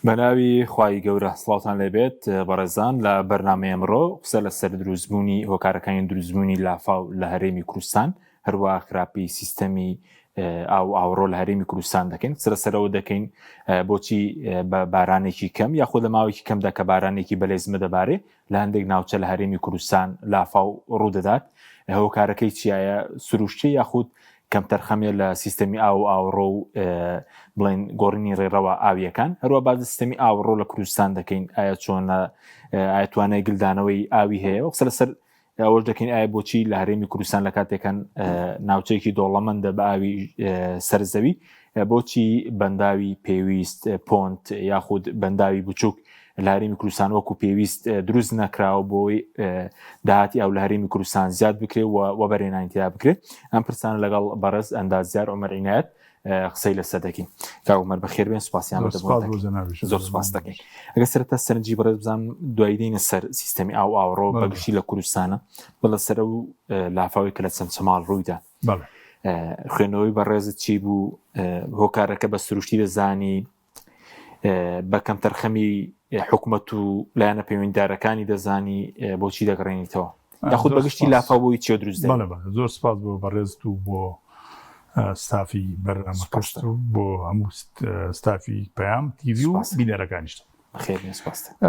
بەناوی خوای گەورە سڵاوتان لێبێت بەڕێزان لە بەرنامەی ئەمڕۆ قسە لەسەر دروستبوونی هۆکارەکانی دروستبوونی لافاو لە هەرێمی کوردستان هەروە خراپی سیستەمی ئاو ئاوڕۆ لە هەرێمی کوردستان دەکەین قسە لەسەرەوە دەکەین بۆچی بە بارانێکی کەم یاخود لە ماوەیەکی کەمدا کە بارانێکی بەلێزمە دەبارێ لە هەندێک ناوچە لە هەرێمی کوردستان لافاو ڕوودەدات هۆکارەکەی چیایە سروشتی یاخود کەمتەرخەمیە لە سیستەمی ئاو و ئاوەڕۆ و بڵێن گۆڕینی ڕێڕەوە ئاویەکان هەروە باز سیستەمی ئاوەڕۆ لە کوردستان دەکەین ئایا چۆنە ئایا توانای گلدانەوەی ئاوی هەیە و قسە لەسەر ئەوەش دەکەین ئایا بۆچی لە هەرێمی کوردستان لە کاتێکان ناوچەیەکی دەوڵەمەندە بە ئاوی سەرزەوی بۆچی بەنداوی پێویست پۆنت یاخود بەنداوی بچووک لە هەرێمی کوردستان وەکو پێویست دروست نەکراوە بۆی داهاتی ئەو لە هەرێمی کوردستان زیاد بکرێ و وەبەرهێنانی تیا بکرێت ئەم پرسانە لەگەڵ بەڕێز ئەندازیار عمر عینایەت قسەی لەسەر دەکەین کاک عمر بەخێربێن سپاسیان زۆر سپاس دەکەین ئەگەر سەرەتا سەرنجی بەڕێز بزانم دوایی دێینە سەر سیستەمی ئاو ئاوڕۆ بەگشتی لە کوردستانە بەڵە سەر ئەو لافاوی کە لە چەمچەماڵ ڕوویدا خوێندنەوەی بەڕێزت چی بوو هۆکارەکە بە سروشتی دەزانی بە کەمتەرخەمی حکومەت و لایەنە پەیوەندیدارەکانی دەزانی بۆچی دەگەڕێنیتەوە یاخود بەگشتی لافاو بۆی چیە دروست بەڵێ بەڵێ زۆر سپاس بۆ بەڕێزت و بۆ ستافی بەرنامەکەشت و بۆ هەموو ستافی پەیام تیڤی و بینەرەکانیشت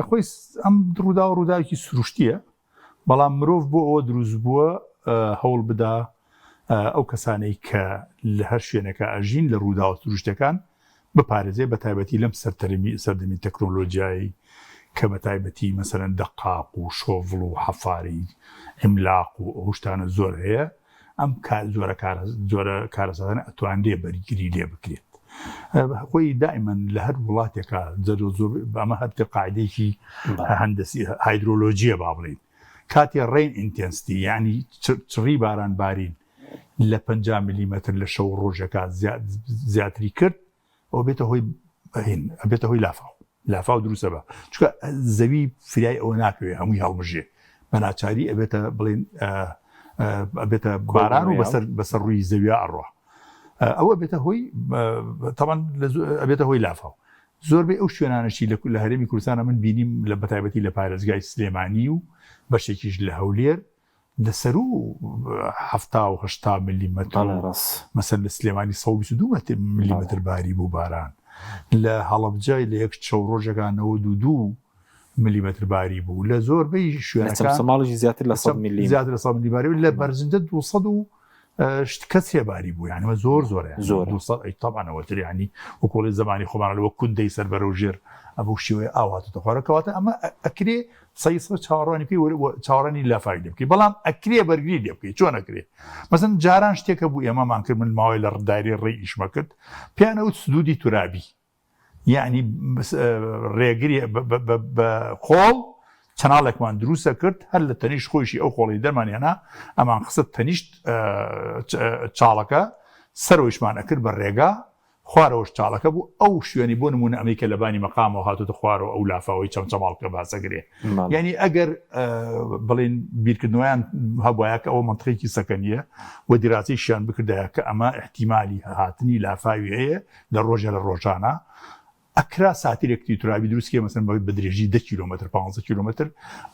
خۆی ئەم ڕووداوە ڕووداوێکی سروشتیە بەڵام مرۆڤ بۆ ئەوە دروست بووە هەوڵ بدا ئەو کەسانەی کە لە هەر شوێنێکا ئەژین لە ڕووداوە سروشتەکان بپارێزێ بە تایبەتی لەم سەرتەرمی سەردەمی تەکنۆلۆجیای کە بە تایبەتی مەسەلەن دەقاق و شۆڤڵ و حەفاری عیملاق و ئەو شتانە زۆر هەیە ئەم جۆرە جۆرە کارەساتانە ئەتوانرێ بەرگری لێ بکرێت خۆی دائیمەن لە هەر وڵاتێکا ئەمە هەر قاعدەیەکی هەندەسی هایدرۆلۆجیە با بڵێین کاتێ rain intensity یعنی چڕی باران بارین لە 50 ملیمەتر لە شەو ڕۆژەکە زیاتری کرد ئەوە بێتە هۆی هین ئەبێتە هۆی لافاو لافاو دروستە بە چونکە زەوی فریای ئەوە ناکەوێ هەمووی هەڵمژێ بە ناچاری ئەبێتە بڵێن ئەبێتە باران و بەسەر بەسەر ڕووی زەویا ئەڕوا ئەوە بێتە هۆی تەمان ئەبێتە هۆی لافاو زۆربەی ئەو شوێنانەشی لە لە هەرێمی کوردستانە من بینیم لە بەتایبەتی لە پارێزگای سلێمانی و بەشێکیش لە هەولێر لە سەروو 70 و 80 ملیمەتر مەسەن لە سلێمانی 122 ملیمەتر باری بوو باران لە هەڵەبجە لە یەک چەو ڕۆژێکا 92 ملیمەتر باری بوو لە زۆربەی شوێنەکان ماڵی زیاتر لە 100 ملی زیاتر لە 100 ملی باری لە بەرزنجە 200 و شت کەس هەیە باری بوو یعنی زۆر زۆر زۆر 200 طبعا ئەوەتر یعنی وەکۆڵی زمانی خۆمان لە وەک کوندەی سەر بەرەو ژێر ئەبوو شێوەیە ئاواتە خوارە کەواتە ئەمە ئەکرێ سەی سە چاوەڕوانی بکەی و چاوەڕوانی لافاوی لێ بکەی بەڵام ئەکرێ بەرگری لێ بکەی چۆن ئەکرێ مەسەن جاران شتێکە بوو ئێمەمان کرد من ماوەی لە دایرەی ڕێی ئیشمە کرد پێیان ئەوت سدودی تورابی یعنی ڕێگری بە خۆڵ چەناڵێکمان دروستە کرد هەر لە تەنیشت خۆیشی ئەو خۆڵی دەرمان هێنا ئەمان خستە تەنیشت چاڵەکە سەرۆیشمان ئەکرد بە ڕێگا خوارەوەش چاڵەکە بوو ئەو شوێنی بۆ نمونە ئەمەی کە لە بانی مەقامەوە هاتوتە خوارەوە ئەو لافاوەی چەمچەماڵ کە باسەگرێ یعنی ئەگەر بڵێن بیرکردنەوەیان هەبواە کە ئەوە منطقێکی سەکەنیە و دیراسەیشیان بکردایە کە ئەمە احتیمالی هاتنی لافاوی هەیە لە ڕۆژە لە ڕۆژانە ئەکرا ساترێک ترابی دروست کێ مەسەن بە درێژی 10 کیلومتر 15 کیلومتر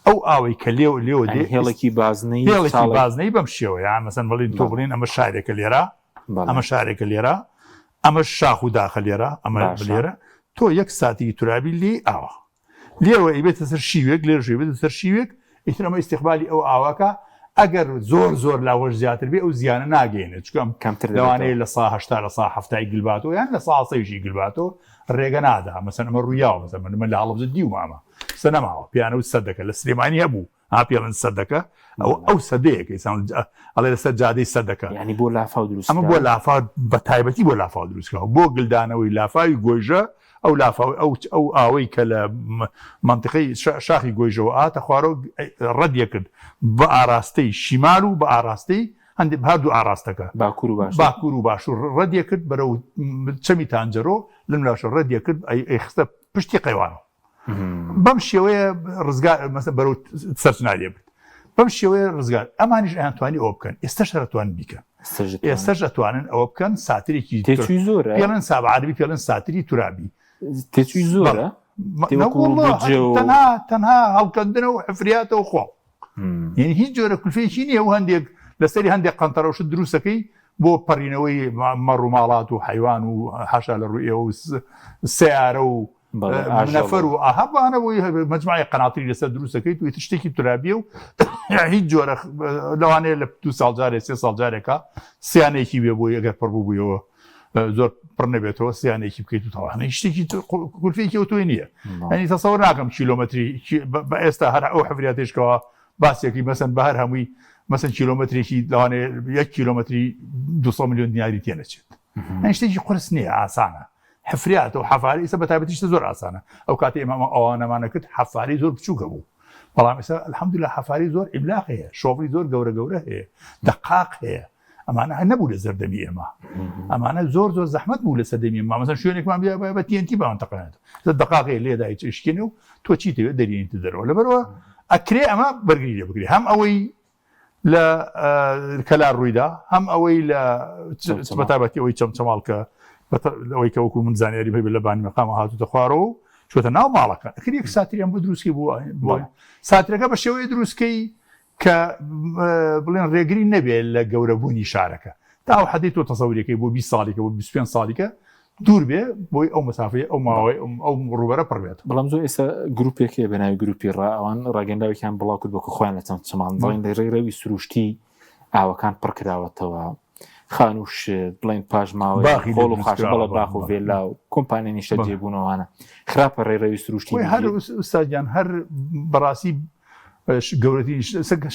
ئەو ئاوەی کە لێو لێوە دێ هێڵێکی بازنەی هێڵێکی بازنەی بەم شێوەیە مەسەن بڵین تۆ بڵین ئەمە شارێکە لێرە ئەمە شارێکە لێرە ئەمە شاخ و داخە لێرە ئەمە لێرە تۆ یەک ساتی ترابی لێ ئاوە لێەوە ئیبێتە سەر شیوێک لێرەش بێتە سەر شیوێک ئیتر ئەمە ئیستیقبالی ئەو ئاواکە ئەگەر زۆر زۆر لاوەش زیاتر بێ ئەو زیانە ناگەێنێت چکەم کەمتر لەوانەیە لە سا هشتا لە سا هەفتای گلباتەوە یان لە ساسەیشی گلباتەوە ڕێگە نادا مەسەن ئەمە ڕوویاوە مەسەن من من لە هەڵەبجە دیومە ئەمە سە نەماوە پیانە و سەدەکە لە سلێمانی هەبوو ها پێڵن سەدەکە ئەو ئەو سەدەیەکە ئیسان ئەڵێ لەسەر جادەی سەدەکە یعنی بۆ لافاو دروست ئەمە بۆ لافاو بە تایبەتی بۆ لافاو دروستکراوە بۆ گلدانەوەی لافاوی گۆیژە ئەو لافاو ئەو ئەو ئاوەی کە لە منطقەی شاخی گۆیژەوە ئاتە خوارەوە ڕەدیە کرد بە ئاراستەی شیمال و بە ئاراستەی هەندێک هەردوو ئاراستەکە باکوور و باشوور باکوور و باشوور ڕەدیە کرد بەرەو چەمی تانجەرۆ لەم لاشە ڕەدیە کرد ئەی خستە پشتی قەیوانەوە بەم شێوەیە ڕزگار مەسە بەرەو سەرچناریە برد بەم شێوەیە ڕزگار ئەمانیش ئەیانتوانی ئەوە بکەن ئێستاش هەر ئەتوانن بیکەن ئێستاش ئەتوانن ئەوە بکەن ساترێکی تێچووی زۆرە پێڵێن سابعربی پێڵێن ساتری تورابی تێچووی زۆرە. تەنها تەنها هەڵکەندنە و حفریاتە و خۆڵ یعنی هیچ جۆرە کولفەیەکی نییە و هەندێک لەسەری هەندێک قەنتەرە و شت دروستەکەی بۆ پەڕینەوەی مەڕ و ماڵات و حیوان و حاشا لە ڕووی ئێوە و سیارە و نەفەر و ئاهبانە بۆی مەجموعی قەناتری لەسەر دروستەکەیت و ئیتر شتێکی تورابیە و هیچ جۆرە لەوانەیە لە دو ساڵ جارێ سێ ساڵ جارێکە سیانێکی بێ بۆی ئەگەر پڕ بوویەوە زۆر پڕ نەبێتەوە سیانێکی بکەیت و تەوانە هیچ شتێکی کولفێکی ئەو تۆی نییە ئەنی تەسەوەر ناکەم کیلۆمەتری بە ئێستا هەر ئەو حفریاتێشکەوە باسێکی مەسەن بە هەر هەمووی مەسەن کیلۆمەترێکی لەوانەیە یەک کیلۆمەتری 200 میلیۆن دیناری تێنەچێت ئەنی شتێکی قورس نییە ئاسانە حفریات و حەفاری ئیستا بە تایبەتی شتە زۆر ئاسانە ئەو کاتی ئێمە ئەوانەمانە کرد حەفاری زۆر بچووکە بوو بەڵام ئێستا الحمدلله حەفاری زۆر ئیبلاق هەیە شۆڤڵی زۆر گەورە گەورە هەیە دەقاق هەیە ئەمانە هەر نەبوو لە زەردەمی ئێمە ئەمانە زۆر زۆر زەحمەت بوو لە سەردەمی ئێمە مەسەن شوێنێکمان بیا بە TNT باوان تەقێنێت دەقاقێ لێدا هیچ ئشکێنێ و تۆ چی دەوێت دەرێنیتە دەرەوە لەبەرەوە ئەکرێ ئەمە بەرگری لێ بکرێ هەم ئەوەی لە کەلار ڕوویدا هەم ئەوەی لە بەتابەتی ئەوەی چەمچەماڵ کە ئەوەی کە وەکو من زانیاری هەبێت لە بانی مەقامە هاتوتە خوارەوە و چۆتە ناو ماڵەکە ئەکرێ یەک ساتریان بۆ دروستکەی بۆ بۆ ساترەکە بە شێوەیە دروستکەی کە بڵێن ڕێگری نەبێت لە گەورەبوونی شارەکە تا ئەو حەدەی تۆ تەسەوریەکەی بۆ 20 ساڵیکە بۆ 25 ساڵیکە دوور بێ بۆی ئەو مەسافەی ئەو ماوەی ئەو ڕووبەرە پڕ بێت. بەڵام زۆر ئێستا گروپێک هەیە بە ناوی گروپی ڕا ئەوان ڕاگەنداوێکیان بڵاو کرد بۆ خۆیان لە چەند چمان دەڵێن لە ڕێڕەوی سروشتی ئاوەکان پڕ کراوەتەوە خانوو شت بڵێن پاش ماوەی باخی خۆڵ و خاش دروستکراوە، بەڵێ باخ و ڤێلا و کۆمپانیای نیشتەجێبوونەوانە خراپە ڕێڕەوی سروشتی خۆی هەر بگیرێت. ئوستاد گیان هەر بەڕاستی گەورەترین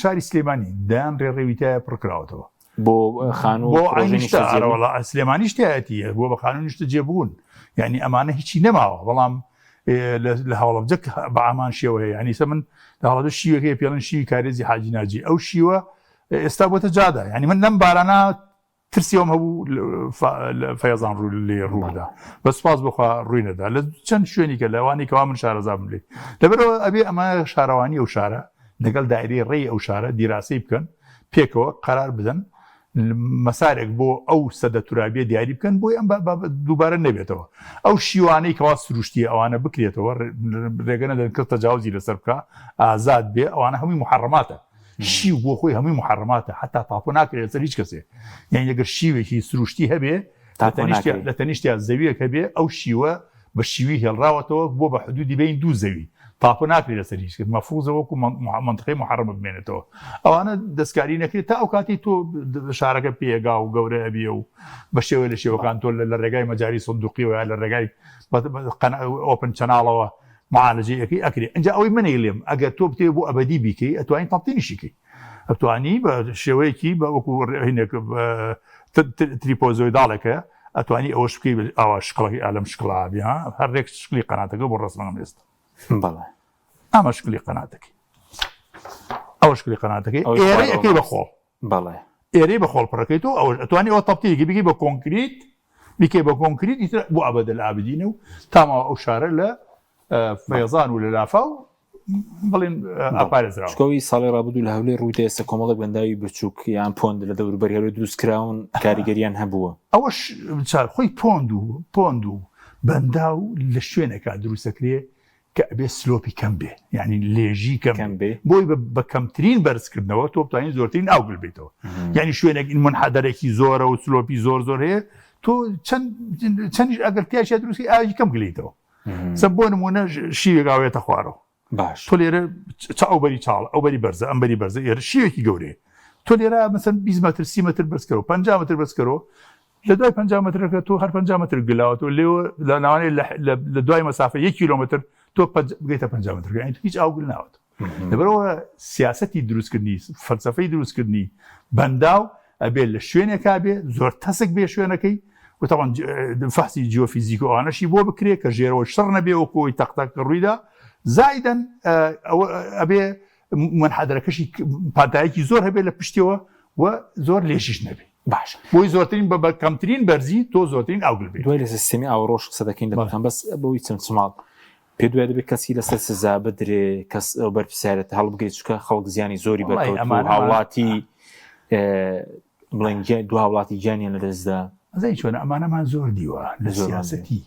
شاری سلێمانی دەیان ڕێڕەوی تایە پڕ کراوەتەوە. بۆ خانوو بۆ پرۆژەی نیشتە نیشتەجێبوون. ئەرەوەڵا سلێمانیش تایەتی بۆ بە خانوو نیشتەجێبوون یعنی ئەمانە هیچی نەماوە بەڵام لە هەڵەبجە بە ئامان شێوە هەیە یعنی سە من لە هەڵەبجە شیوەکەی پێڵن شیوی کارێزی حاجی ناجی ئەو شیوە ئێستا بۆتە جادە یعنی من لەم بارانە ترسی ئەوم هەبوو فەیەزان ڕوو لێ ڕوودا بە سوپاس بخوا ڕووی نەدا لە چەند شوێنی کە لەوانی کەوا من شارەزا بم لێ لەبەرەوە ئەبێ ئەمە شارەوانی ئەو شارە لەگەڵ دایرەی ڕێی ئەو شارە دیراسەی بکەن پێکەوە قەرار بدەن مەسارێک بۆ ئەو سەدە تورابیە دیاری بکەن بۆی ئەم دووبارە نەبێتەوە ئەو شیوانەی کەوا سروشتی ئەوانە بکرێتەوە ڕێگە نەدەن کەس تەجاوزی لەسەر بکە ئازاد بێ ئەوانە هەمووی محەڕەماتە شیو بۆ خۆی هەمووی محەڕەماتە حتا تاپۆ ناکرێت لەسەر هیچ کەسێ یان ئەگەر شیوێکی سروشتی هەبێ لە تەنیشتیا زەویەک هەبێ ئەو شیوە بە شیوی هێڵراوەتەوە بۆ بە حدودی بین دوو زەوی تاپۆ ناکرێت لەسەر هیچ کەس مەفروزە وەکو منطقەی محەڕەم بمێنێتەوە ئەوانە دەستکاری نەکرێت تا ئەو کاتی تۆ شارەکە پێگا و گەورە ئەبیە و بە شێوەی لە شێوەکان تۆ لە ڕێگای مەجاری سندوقیەوە یا لە ڕێگای ئۆپن چەناڵەوە معالجەی ئەکەی ئەکرێ ئینجا ئەوەی من ئەیڵێم ئەگەر تۆ بتەوێ بۆ ئەبەدی بیکەی ئەتوانی تەبتینیشی کەی ئەتوانی بە شێوەیەکی بە وەکو هینێک تریپۆزۆیداڵێکە ئەتوانی ئەوەش بکەی ئاوا شکڵەکەی ئالەم شکڵا بی ها هەر ڕێک شکلی قەناتەکە بۆ ڕەسمەکەم ئێستا بەڵێ ئەمە شکلی قەناتەکەی ئەوە شکلی قەناتەکەی ئێرەی ئەکەی بە خۆڵ بەڵێ ئێرەی بە خۆڵ پڕەکەیت و ئەوەش ئەتوانی ئەوە تەبتیەکی بکەی بە کۆنکریت بیکەی بە کۆنکریت ئیتر بۆ ئەبەدە العابدینە و تاماوە ئەو شارە لە فەیەزان و لە لافاو بڵێن ئەپارێزراوە. چونکە ئەوەی ساڵی ڕابردوو لە هەولێر ڕوویدا ئێستا کۆمەڵێک بەنداوی بچووک یان پۆند لە دەوروبەری هەولێر دروست کراون کاریگەریان هەبووە. ئەوەش خۆی پۆند و پۆند و بەنداو لە شوێنێکا دروست ئەکرێ کە ئەبێ سلۆپی کەم بێ یعنی لێژی کەم بێ بۆی بە کەمترین بەرزکردنەوە تۆ بتوانین زۆرترین ئاو گل بیتەوە یعنی شوێنێک این منحدەرێکی زۆرە و سلۆپی زۆر زۆر هەیە تۆ چەند چەندیش ئەگەر تیاشیا دروستی ئاوی کەم گلیتەوە سە بۆ نمونە شیوێک ئاوێتە خوارەوە باش تۆ لێرە چ ئەو بەری چاڵ ئەو بەری بەرزە ئەم بەری بەرزە ئێرە شیوێکی گەورەیە تۆ لێرە مەسەن 20 متر 30 متر بەرزکەرەوە 50 متر بەرزکەرەوە لە دوای 50 مترەکە تۆ هەر 50 متر گلاوەتەوە لێوە لە ناوانەیە لە دوای مەسافە 1 کیلۆمەتر تۆ بگەیتە 50 مترەکە یانی هیچ ئاو گل ناوەتەوە لەبەرئەوە سیاسەتی دروستکردنی فەلسەفەی دروستکردنی بەنداو ئەبێ لە شوێنێکا بێ زۆر تەسک بێ شوێنەکەی و تەوان فەحسی جیۆفیزیک و ئەوانەشی بۆ بکرێ کە ژێرەوە شڕ نەبێ وەکو ئەوەی تەق تەق کە ڕوویدا زایدەن ئەوە ئەبێ منحەدرەکەشی پانتایەکی زۆر هەبێ لە پشتیەوە و زۆر لێژیش نەبێ باش بۆی زۆرترین بە کەمترین بەرزی تۆ زۆرترین ئاو گل بێت دوای لە سیستەمی ئاوەڕۆش قسە دەکەین لە بەس بەس بۆی چەمچەماڵ پێت وایە دەبێت کەسی لەسەر سزا بدرێ کەس ئەو بەرپرسیارێتە هەڵبگرێت چونکە خەڵک زیانی زۆری بەرکەوت و هاوڵاتی بڵێن دو هاوڵاتی گیانیان لەدەستدا ئەزانی چۆنە ئەمانەمان زۆر دیوە لە سیاسەتی.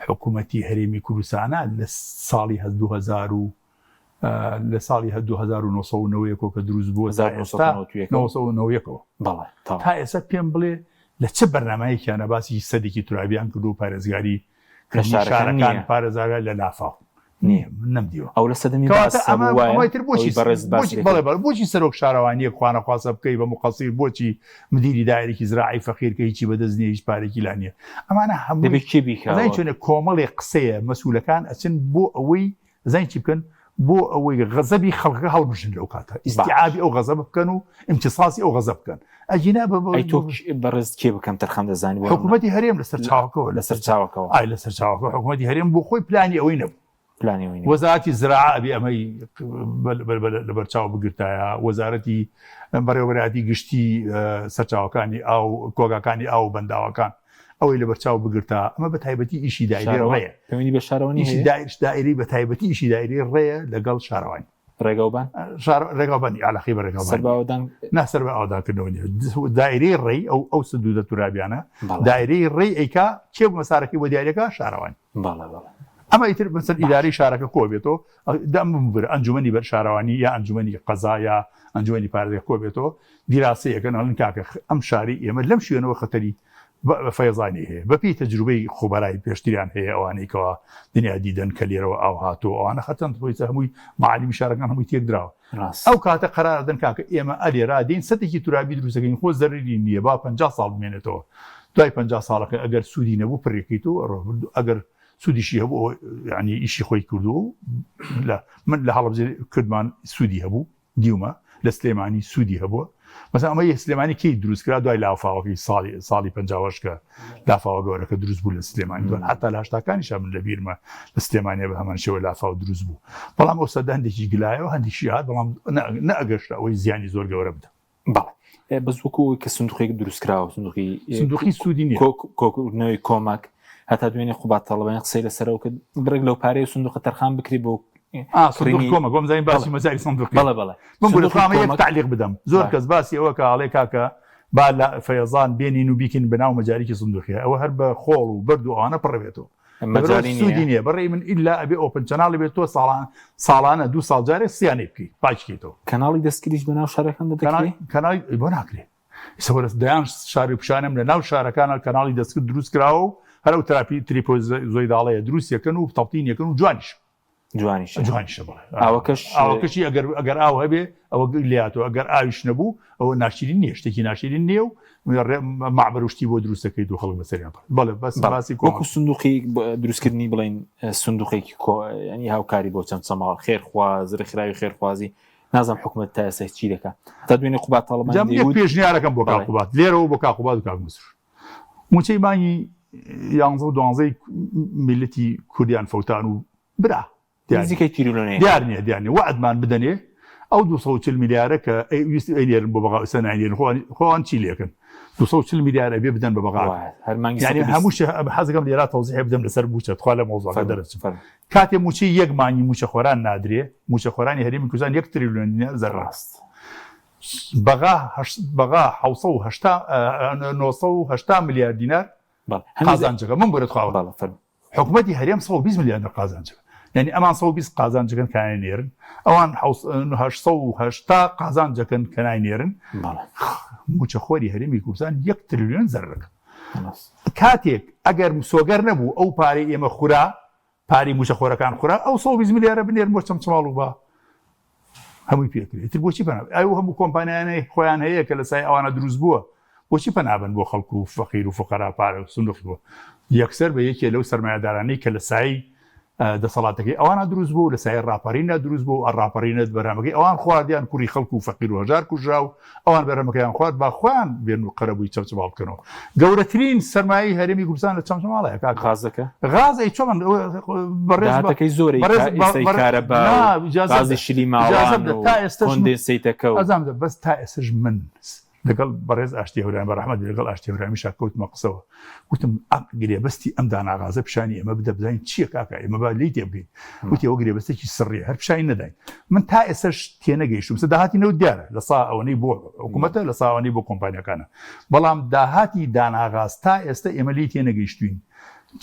حکوومەتی هەرێمی کوردستانە لە ساڵی 2000 و لە ساڵی 1990 کە دروست بووە تا ئێستا 1990ەوە تا ئێستا پێم بڵێ لە چ بەرنمایەکیانە باسی سەدێکی تورابیان کردو و پارێزگاری لە شارەکان پارێزگا لە لافاو نییە من نەمدیوە ئەو لە سەدەمی کەواتە ئەمە ئەمەی تر بۆچی بەڕێز باسی بەڵێ بەڵێ بۆچی سەرۆک شارەوانییەک خوانەخواستە بکەی بە موقەسیر بۆچی مدیری دایرێکی زراعی فەقیر کە هیچی بەدەست نییە هیچ پارێکی لا نییە ئەمانە هەموو دەبێ کێ بیکا ئەزانی چۆنە کۆمەڵێ قسەیە مەسولەکان ئەچن بۆ ئەوەی ئەزانی چی بکەن بۆ ئەوەی غەزەبی خەڵکەکە هەڵبژن لەو کاتە ئیستیعابی ئەو غەزەبە بکەن و ئیمتیساسی ئەو غەزەب بکەن ئەگینا بە ئەی تۆ بەڕێز کێ بکەم تەرخان دەزانی بۆ حکوومەتی هەرێم لەسەر چاوەکەوە لەسەر چاوەکەوە ئای لەسەر چاوەکەوە حکوومەتی هەرێم بۆ خۆی پلانی ئەوەی نەبوو پلانی ئەوەی نەبوو. وەزارەتی زراعە ئەبێ ئەمەی لەبەرچاو بگرتایە وەزارەتی بەڕێوەبەرایەتی گشتی سەرچاوەکانی ئاو کۆگاکانی ئاو و بەنداوەکان ئەوەی لەبەرچاو بگرتا ئەمە بە تایبەتی ئیشی دایرەی ڕێیە پەیوەندی بە شارەوانی ئیشی دایرش دایرەی بە تایبەتی ئیشی دایرەی ڕێیە لەگەڵ شارەوانی ڕێگاوبان شار ڕێگاوبانی علاقەی بە ڕێگاوبان سەر بە ئاوەدان نا سەر بە ئاوەدانکردنەوە نییە دایرەی ڕێی ئەو ئەو سدودە تورابیانە دایرەی ڕێی ئەیکا کێ مەسارەکەی بۆ دیارەکە شارەوانی بەڵێ بەڵێ ئەمە ئیتر بەسەر ئیدارەی شارەکە کۆ بێتەوە دەم ببرە ئەنجومەنی بەر شارەوانی یا ئەنجومەنی قەزا یا ئەنجومەنی پارێزگا کۆ بێتەوە دیراسەیەکەن ئەڵێن کاکە ئەم شاری ئێمە لەم شوێنەوە خەتەری فەیزانی هەیە بەپێی تەجروبەی خوبەرای پێشتریان هەیە ئەوانەی کەوا دنیا دیدەن کە لێرەوە ئاو هاتووە ئەوانە خەتەن خۆی هەمووی معالمی شارەکان هەمووی تێکدراوە ئەو کاتە قەرار دەن کاکە ئێمە ئەلێرا دێین سەتێکی تورابی دروست دەکەین خۆ زەرەری نییە با 50 ساڵ بمێنێتەوە دوای 50 ساڵەکە ئەگەر سوودی نەبوو پڕیکەیت و ئەگەر سوودیشی هەبوو ینی ئیشی خۆی کردو لە من لە هەڵەبجە کردمان سوودی هەبوو دیومە لە سلێمانی سوودی هەبووە مەسەن ئەمە یە سلێمانی کەی دروست کرا دوای لافاوەکەی ساڵی ساڵی 58 کە لافاوە گەورەکە دروست بوو لە سلێمانی دوای حتا لە هەشتاکانیشا من لە بیرمە لە سلێمانیە بە هەمان شێوە لافاو دروست بوو بەڵام ئەو سەدە هەندێکی گلایەوە هەندێکی هات بەڵام نەئەگەشتە ئەوەی زیانی زۆر گەورە بدە. بەڵێ بەس وەکو ئەوەی کە سندوقێک دروست کراوە سندوقی سندوقی سوودی نییە کۆکردنەوەی کۆمەک هەتا دوێنێ قوباد تاڵەبانی قسەی لەسەرەوە کرد بڕێک لەو پارەی سندوقە تەرخان بکری بۆ کۆمەک وەم زانین باسی مەجای سندوقی بەڵێ بەڵێ بمبورە خوا یەک تعلیق بدەم زۆر کەس باسی ئەوە کە ئاڵێ کاکە با لە فەیەزان بێنین و بیکەین بە ناو مەجاریکی سندوقیە ئەوە هەر بە خۆڵ و بەرد و ئەوانە پڕ بێتەوە مەجالی سوودی نییە بەڕێی من ئیلا ئەبێ open channel ی بێت تۆ ساڵان ساڵانە دوو ساڵ جارێک سیانەی بکەی پاکیکەیتەوە کەناڵی دەستکردیش بە ناو شارەکان دەکرێ کەناڵی بۆ ناکرێ ئێستا دەیان شاری پیشانم لە ناو شارەکانە کەناڵی دەستکرد دروست کراوە و هەر ئەو تراپی تریپۆزۆیداڵەیە دروست یەکەن و تەبتین یەکەن و جوانیش جوانیشە جوانیشە بڵێ ئاوەکەش ئاوەکەشی ئەگەر ئەگەر ئاو هەبێ ئەوە لاتەوە ئەگەر ئاویش نەبوو ئەوە ناشرین نییە شتێکی ناشرین نییە و معبر و شتی بۆ دروستەکەیت و خەڵک بەسەریان پڕ بەڵێ بەس باسی وەکو سندوقی دروستکردنی بڵین سندوقێکی کۆ ینی هاوکاری بۆ چەمچەماڵ خێرخواز ڕێکخراوی خێرخوازی نازانم حکومەت تا ئێستا چی دەکا تا دوێنێ قوباد تاڵەبانی جا من یەک دەیوت پێشنیارەکەم بۆ کاک بەڵێ. قوباد لێرەوە بۆ کاک قوباد و کاک مەسرور موچەی مانگی یانزە و دوانزەی میللەتی کوردیان فەوتان و برا دیار نییە. نزیکەی تریلیۆنێک دیار نییە دیار نییە وەعدمان بدەنێ ئەو 240 ملیارە کە ئەی ویست ئەینێرن بۆ بەغا ئێستا ناینێرن خۆیان خۆیان چی لێکەن 240 ملیار ئەبێ بدەن بە بەغا وایە هەر مانگی یعنی 120 هەموو شتێ حەزەکەم لێرا تەوزیحێ بدەم لەسەر مووچە تخوا لە مەوزوعەکە فەرموو دەرەچم فەرموو کاتێ مووچەی یەک مانگی مووچەخۆران نادرێ، مووچەخۆرانی هەرێمی کوردستان یەک تریلیۆن دینار زەرەر ڕاست. بەغا هەشت بەغا 780 980 ملیار دینار بەڵێ هەندێ قازانجەکە من بۆرە تخواوە بەڵێ فەرموو. حکومەتی هەرێم 120 ملیار دینار قازانجەکە یعنی ئەمان 120 قازانجەکەن کە ناینێرن ئەوان 880 قازانجەکەن کە ناینێرن بەڵێ مووچەخۆری هەرێمی کوردستان یەک تریلیۆن زەرەرەکە ڕاست. کاتێک ئەگەر مسۆگەر نەبوو ئەو پارەی ئێمە خورا پارەی مووچەخۆرەکان خورا، ئەو 120 ملیارە بنێرن بۆ چەمچەماڵ و با هەمووی پێکرێت. ئیتر بۆچی پەنا ئەو هەموو کۆمپانیانەی خۆیان هەیە کە لە سای ئەوانە دروست بووە، بۆچی پەنا بن بۆ خەڵک و فەقیر و فوقەرا پارە و سندوقی بۆ یەکسەر بە یەکێ لەو سەرمایەدارانەی کە لە سای دەسەڵاتەکەی ئەوانە دروست بوو لە سای ڕاپەرینە دروست بوو ئە ڕاپەرینەت بەرهەمەکەی ئەوان خواردیان کوڕی خەڵک و فەقیر و هەژار کوژرا و ئەوان بەرهەمەکەیان خوارد با خۆیان بێن و قەرەبووی چەمچەماڵ بکەنەوە گەورەترین سەرمایەی هەرێمی کوردستان لە چەمچەماڵەیە کاکە غازەکە غاز ئەی چۆن بەڕێز داهاتەکەی زۆرە بەڕێز ئێستای کارەبا نا و ئیجازە غازی بدە شلی ئیجازە ماڵان بدە و تا ئێستاش من کۆندێنسەیتەکە و ئەزانم دە بەس تا ئێستاش من لەگەڵ بەڕێز ئاشتی هەورامی بە ڕەحمەت بێ لەگەڵ ئاشتی هەورامیشا کەوتمە قسەوە وتم ئەم گرێبەستی ئەم داناغازە پیشانی ئێمە بدە بزانین چییە کاکە ئێمە با لێی تێبگەین وتی ئەوە گرێبەستێکی سڕیە هەر پیشانی نەداین من تا ئێستاش تێنەگەیشتوم سە داهاتی نەوت دیارە لە سا ئەوەنەی بۆ حکوومەتە لە سا ئەوەنەی بۆ کۆمپانیاکانە بەڵام داهاتی داناغاز تا ئێستا ئێمە لێی تێنەگەیشتوین.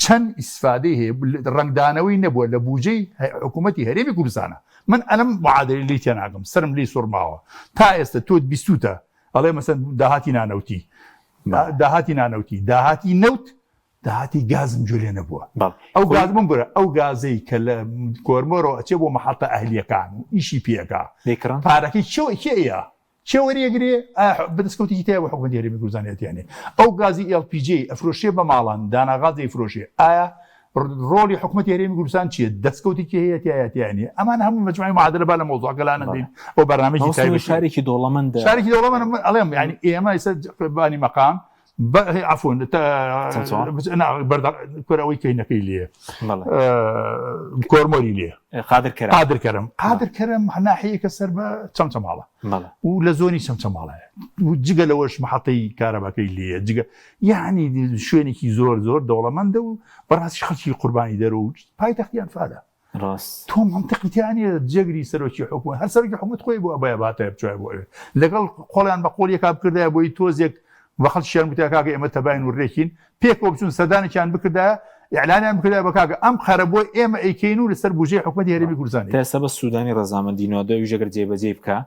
چەند ئیسفادەی هەیە ڕەنگدانەوەی نەبووە لە بوجەی حکوومەتی هەرێمی کوردستانە من ئەلم معادلەی لێی تێناگەم سەرم لێی سوڕماوە تا ئێستا تۆ بیستوتە ئەڵێ مەسەن داهاتی نانەوتی داهاتی نانەوتی داهاتی نەوت داهاتی گازم گوێ لێ نەبووە ئەو گاز بمبورە ئەو گازەی کە لە کۆرمۆرەوە ئەچێ بۆ مەحەتە ئەهلیەکان و ئیشی پێکا پارەکەی کێ کێ وەریەگرێ ئایا دەستکەوتێکی تایە بۆ حکومەتی هەرێمی کوردستان یان ئەو گازی LPG ئەفرۆشێ بە ماڵان داناغاز ئەیفرۆشێ ئایا ڕۆڵی حکومەتی هەرێمی کوردستان چییە دەستکەوتێکی هەیە تایە تیانە ئەمان هەموو مجموعی معادلە با لە مەوزوعەکە لا نەدەین ئەو بەرنامەیەکی تایبەتی شارێکی دەوڵەمەندە شارێکی دەوڵەمەندە من ئەڵێم یعنی ئێمە ئێستا بانی مەقام عفوا کۆرەوەی کەینەکەی لێ کۆرمۆری لێ قادر کەرم قادر کەرم قادر کەرم ناحیەکە سەر بە چەمچەماڵە و لە زۆنی چەمچەماڵەیە و جگە لەوەش محەتەی کارەباکەی لێیە جگە یعنی شوێنێکی زۆر زۆر دەوڵەمەندە و بەڕاستی خەڵکی قوربانی دەر و پایتەختی ئەنفالە ڕاست تۆ منطقی تیا نییە جێگری سەرۆکی حکومەت هەر سەرۆکی حکومەت خۆی بۆ ئەبایە باتایە بچوایە بۆ ئەوێ لەگەڵ قۆڵیان بە قۆڵ یەکا بکردایە بۆی تۆزێک بە خەڵکیان گوتایە کاکە ئێمە تەباین و ڕێکین پێکەوە بچون سەردانێکیان بکردایە ئیعلانیان بکردایە بە کاکە ئەم قەرەبووە ئێمە ئەیکەین و لەسەر بوجەی حکومەتی هەرێمی کوردستانی تا ئێستا بەس سوودانی ڕەزامەندی نادوای ئەویش ئەگەر جێبەجێی بکا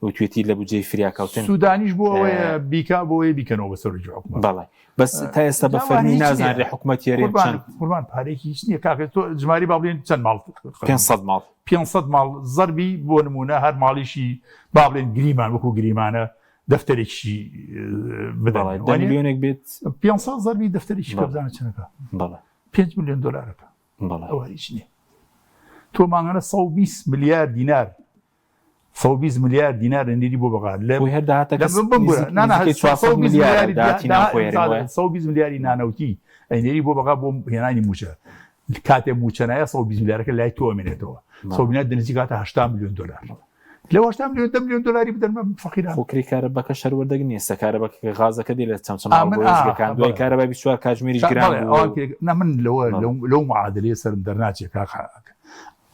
وتوێتی لە بودجەی فریاکەوتن سودانیش بۆ ئەوەیە بیکا بۆ ئەوەیە بیکەنەوە بە سەرۆکی حکومەت. بەڵێ بەس تا ئێستا بە فەرمی نازانرێ حکومەت هەرێم چەند قوربان پارێکی هیچ نییە کاکە تۆ ژماری با بڵێن چەند ماڵ 500 ماڵ 500 ماڵ زەربی بۆ نمونە هەر ماڵیشی با بڵێن گریمان وەکو گریمانە دەفتەرێکی بدەن ملیۆنێک بێت 500 زەربی دەفتەرێکی کە بزانە چەندەکە بەڵێ 5 ملیۆن دلارەکە بەڵێ ئەوە هیچ نییە تۆ مانگانە 120 ملیار دینار 120 ملیار دینار ئەنێری بۆ بەغا لە خۆی هەر داهاتەکە لە بمبورە نا نا نزیکەی 400 120 ملیارە ملیاری داهاتی ناوخۆی هەرێم وایە؟ 120 ملیاری نانەوتی ئەینێری بۆ بەغا بۆ هێنانی مووچە کاتێ مووچە نایە 120 ملیارەکە لای تۆ ئەمێنێتەوە 100 ملیار دەنزیک هاتە 80 ملیۆن دلار لەو 80 ملیۆن 10 ملیۆن دلاری بدەن بە فەقیران خۆ کرێی کارەباکەش هەر وەردەگرن ئێستا کارەباکە کە غازەکە دێ لە چەمچەماڵ ئا، من بۆ ئا، وێستگەکان دوای بەڵێ. کارەبای 24 کاتژمێریش گران بەڵێ بوو ئەوان کرێ نا من لەوە بەڵێ. لەو لەو معادلەیە سەرم دەرناچێ کاک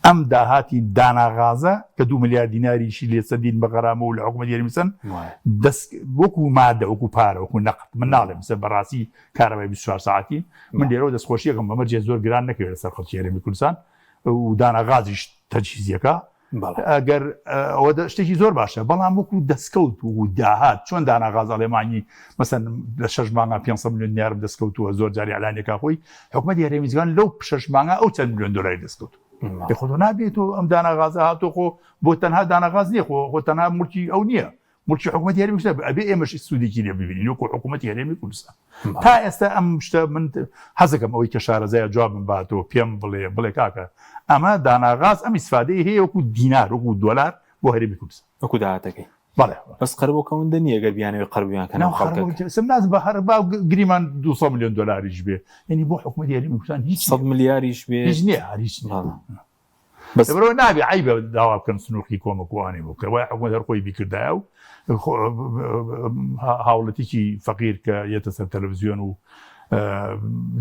ئەم داهاتی داناغازە کە دو ملیار دیناریشی لێ سەندین بە غەرامە و لە حکومەتی هەرێمی سەند دەست وەکو مادە وەکو پارە وەکو نەقد من ناڵێم سەر بەڕاستی کارەبای 24 ساعتی من لێرەوە دەستخۆشیەکەم بە مەرجێ زۆر گران نەکەوێت لەسەر خەڵکی هەرێمی کوردستان و داناغازیش تەجهیزیەکە ئەگەر ئەوە شتێکی زۆر باشە بەڵام وەکو دەستکەوت و داهات چۆن دانا غاز ئەڵێمانی مەسەن لە شەش مانگا 500 میلیۆن دینارم دەستکەوتووە زۆر جاری ئەلانێکا خۆی حکومەتی هەرێمی زگان لەو شەش مانگا ئەو چەند میلیۆن دلاری دەستکەوت خۆ تۆ نابێت و ئەم دانا غازە هاتۆ خۆ بۆ تەنها دانا غاز نییە خۆ خۆ تەنها مڵکی ئەو نییە موڵکی حکومەتی هەرێمی کوردستان ئەبێ ئێمەش سوودێکی لێ ببینین وەکو حکومەتی هەرێمی کوردستان تا ئێستا ئەم شتە من حەزەکەم ئەوەی کە شارەزایە جوابم باتەوە پێم بڵێ بڵێ کاکە ئەمە داناغاز ئەم ئیسفادەی هەیە وەکو دینار وەکو دۆلار بۆ هەرێمی کوردستان وەکو داهاتەکەی بەڵێ بەس قەرەبوو کەوەندە نییە گەر بیانەوێ قەربوویان کەنەوە خەڵکەکە سم ناز بە هەر با گریمان 200 میلیۆن دۆلاریش بێ یعنی بۆ حکومەتی هەرێمی کوردستان هیچ 100 ملیاریش بێ هیچ نییە هەر هیچ نییە بەس لەبەرئەوە نابێ عەیبە داوا بکەن سنوقی کۆمەک و ئەوانەی بۆ بکەن وایە حکومەت هەر خۆی بیکردایە و هاوڵەتیکی فەقیر کە یەتە سەر تەلەڤزیۆن و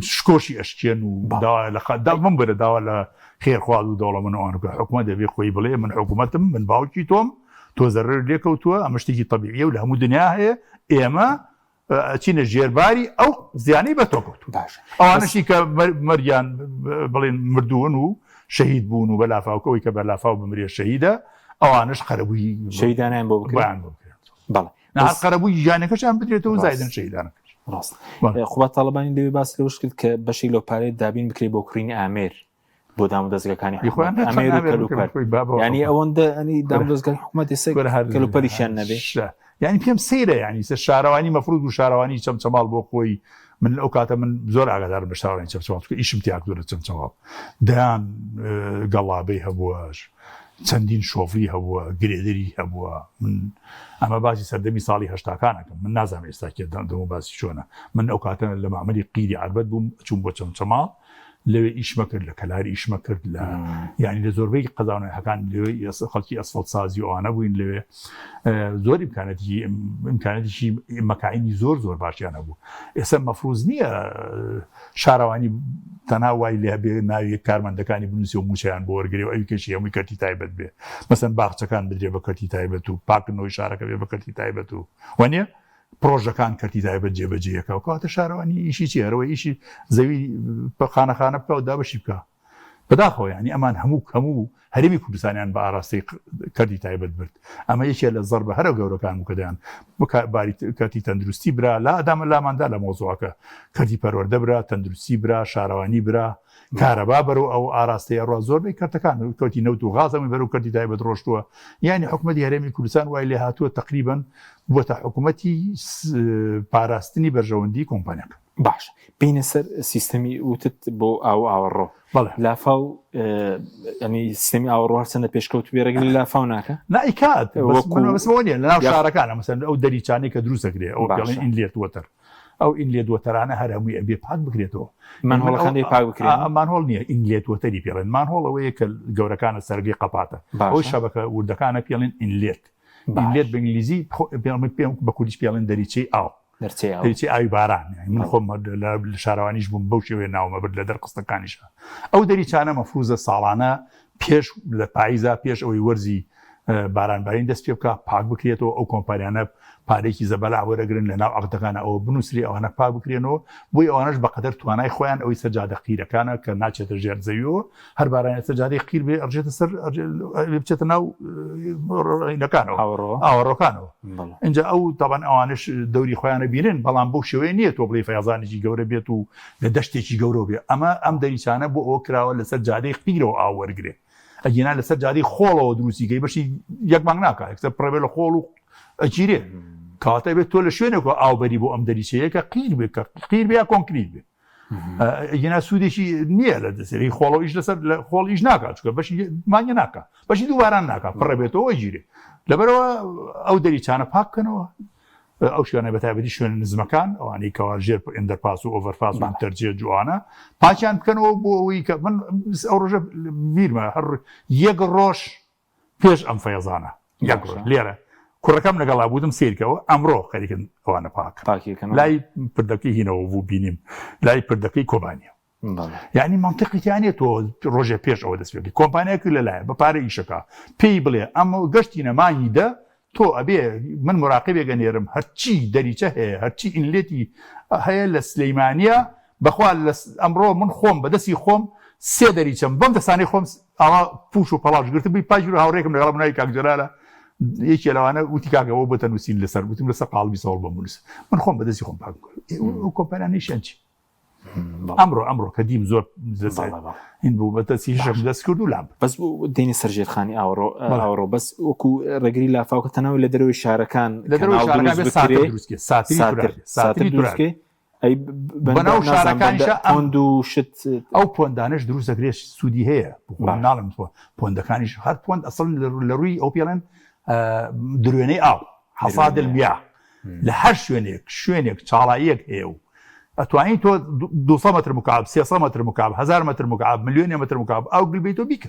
شکۆشی ئەشکێن و داوا لە دا من بەرە داوا لە خێرخواز و دەوڵەمەند ئەوان بکە حکومەت دەبێ خۆی بڵێ من حکومەتم من باوکی تۆم تۆ زەرەر لێکەوتووە ئەمە شتێکی تەبیعیە و لە هەموو دنیا هەیە ئێمە ئەچینە ژێرباری ئەو زیانەی بە تۆ کەوتوو باشە ئەوانەشی کە مەریان بڵێن مردوون و شەهید بوون و بە لافاوکەوەی کە بە لافاو بمرێ شەهیدە ئەوانش قەرەبووی شەیدانیان بۆ بکرێن بۆ بکرێن بەڵێ نهار قەرەبووی گیانەکەشیان بدرێتەوە زایدن شەهیدانەکەش ڕاست قوباد تاڵەبانی لەوێ باس لەوەش کرد کە بەشێک لەو پارەیە دابین بکرێت بۆ کڕینی ئامێر بۆ دامودەزگەکانی حکومەت ئامێر و کەلوپەل یعنی ئەوەندە ئەنی دامودەزگای حکومەت ئێستا کەلوپەلیشیان نەبێ یعنی پێم سەیرە یعنی سە شارەوانی مەفروض و شارەوانی چەمچەماڵ بۆ خۆی من ئەو کاتە من زۆر ئاگادارم بە شارەوانی چەمچەماڵ چونکە ئیشم تیا کردووە لە چەمچەماڵ دەیان گەڵابەی هەبووە چەندین شۆفری هەبووە گرێدەری هەبووە من ئەمە باسی سەردەمی ساڵی هەشتاکانەکەم من نازانم ئێستا کێ دەمە باسی چۆنە من ئەو کاتە لە مەعمەلی قیری عەربەت بووم چووم بۆ چەمچەماڵ لەوێ ئیشمە کرد لە کەلار ئیشمە کرد لە یعنی لە زۆربەی قەزاونەکان لەوێ خەڵکی ئەسفەڵت سازی ئەوانە بووین لەوێ زۆر ئیمکانەتی ئیمکانەتیشی مەکاینی زۆر زۆر باشیان هەبوو ئێستا مەفروز نییە شارەوانی تەنها وای لێ بێ ناوی کارمەندەکانی بنووسی و موچەیان بۆ وەرگێ و ئەوی کەشی هەمووی کەرتی تایبەت بێ مەسەن باخچەکان بدرێ بە کەرتی تایبەت و پاکردنەوەی شارەکە بێ بە کەرتی تایبەت و وانە؟ پرۆژەکان کەرتی تایبەت جێبەجێیەکە و کەواتە شارەوانی ئیشی چی هەرەوە ئیشی زەوی خانەخانە بکە و دابەشی بکە بەداخەوە یانی ئەمان هەموو هەموو هەرێمی کوردستانیان بە ئاراستەی کەرتی تایبەت برد ئەمە یەکێ لە زەربە هەرە گەورەکان بوو کە دەیان باری کەرتی تەندروستی برا لا ئەدامە لاماندا لە مۆزوعەکە کەرتی پەروەردە برا تەندروستی برا شارەوانی برا کارەبا بەرەو ئەو ئاراستەیە ڕوا زۆربەی کەرتەکان کەوتی نەوت و غاز هەمووی بەرەو کەرتی تایبەت ڕۆشتووە یانی حکومەتی هەرێمی کوردستان وای لێ هاتووە تقریبا بووەتە حکومەتی پاراستنی بەرژەوەندی کۆمپانیاکە باش بینە سەر سیستەمی وتت بۆ ئاو ئاوەڕۆ لافاو ینی سیستەمی ئاوەڕۆ هەرچەندە پێشکەوت بێ ڕێگری لافاو ناکە نایکات بەسمەوە نیە لەناو شارەکانە مەسەن ئەو دەریچانەی کە دروست دەکرێ ئەو پێڵێن inlet water ئەو inlet water انە هەر هەمووی ئەبێ پاک بکرێتەوە manhole ەکان دەی پاک بکرێن manhole نییە inlet water ی پێڵێن manhole ئەوەیە کە گەورەکانە سەرگەی قەپاتە ئەو شەبەکە وردەکانە پێڵێن inlet inlet بە ئینگلیزی پێم بە کوردیش پێڵێن دەریچەی ئاو دەریچەی ئاوی باران من خۆم لە شارەوانیش بووم بەو شێوەیە ناومە برد لە دەرقستەکانیشە ئەو دەریچانە مەفروزە ساڵانە پێش لە پایزا پێش ئەوەی وەرزی بارانبارین دەست پێ بکا پاک بکرێتەوە ئەو کۆمپانیانە پارێکی زەبەلاح وەرەگرن لە ناو عەقدەکانە ئەوە بنووسری ئەوانە پاک بکرێنەوە بۆی ئەوانەش بەقەدەر توانای خۆیان ئەوەی سەر جادە قیرەکانە کە ناچێتە ژێر زەویەوە هەر بارانە سەر جادەی قیر بێ ئەڕژێتە سەر بچێتە ناو ڕێینەکانەوە ئاوەڕۆکانەوە اینجا ئەو تاوان ئەوانش دەوری خۆیانە بینن بەڵام بەو شێوەیە نییە تۆ بڵێ فەیازانێکی گەورە بێت و لە دەشتێکی گەورە بێ ئەمە ئەم دەریچانە بۆ ئەوە کراوە لەسەر جادەی قیرەوە ئاو وەرگێ ئەگینا لەسەر جادەی خۆڵەوە دروستیکەی بەشی یەک مانگ ناکا یەکسەر پڕێ لە خۆڵ و ئەگیرێ کەواتە بێت تۆ لە شوێنێکەوە ئاوبەری بۆ ئەم دەریچەیە کە قیر بێ کە قیر بێ یا کۆنکریت بێ ئەگینا سوودێکی نییە لە دەسەری خۆڵەوە ئیش لەسەر لە خۆڵ ئیش ناکات چونکە بەشی مانگە ناکا بەشی دووباران ناکا پڕێ بێتەوە ئەگیرێ لەبەرەوە ئەو دەریچانە پاک بکەنەوە ئەو شوێنە بە تایبەتی شوێنە نزمەکان ئەوانەی کەوا ژێر underpass و overpass و تەرجێ جوانە پاکیان بکەنەوە بۆ ئەوەی کە من ئەو ڕۆژە بیرمە هەر یەک ڕۆژ پێش ئەم فەیەزانە یەک ڕۆژ لێرە کوڕەکەم لەگەڵا بوودم سیرکەوە ئەمڕۆ خەریکن ئەوانە پاک لای پردەکەی هینەوە بوو بینیم لای پردەکەی کۆبانیە یعنی منطقی تیانە تۆ ڕۆژێ پێش ئەوە دەست پێ کۆمپانیاک لەلایە بە پارە ئیشەکە پێی بڵێ ئەمە گەشتی نەمانی دە تۆ ئەبێ من مراقبێک ئەنێرم هەرچی دەریچە هەیە هەرچی inlet ی هەیە لە سلەیمانە بەخوا لە ئەمڕۆ من خۆم بەدەستی خۆم سێ دەریچەم بەم دەستانەی خۆم ئاوا پوش و پەڵاش گرتبووی پاش هاوڕێکم لەگەڵ منای کاک جەلالە یەکێ لەوانە وتی کاکە ئەوە بۆتە نووسین لەسەر وتم لەسەر قاڵبی سەوڵ بۆم بنووسە من خۆم بەدەستی خۆم پاک ئەو کۆمپانیانەیشیان چی ئەمڕۆ ئەمڕۆ کە دیم زۆر هین بوو بەدەستی هیشم دەست کرد و لام بەس دێنی سەر ژێرخانی ئاوەڕۆ ئاوەڕۆ بەس وەکو ڕێگری لافاوکە تەناو لە دەرەوەی شارەکان لە دەرەوەی شارەکان بێ ساتر دروست ساتری ساتری دروست ئەی بەناو شارەکانیشە pond و شت ئەو pond انەش دروست دەکرێت سوودی هەیە ناڵم pond ەکانیش هەر pond ئەسڵ لە ڕووی ئەو پێڵێن دروێنەی ئاو حصاد المياه لە هەر شوێنێک شوێنێک چاڵاییەک هەیە و ئەتوانی تۆ 200 متر مکعب 300 متر مکعب 1000 متر مکعب ملیۆنێ متر مکعب ئاو گل بیتەوە بیکە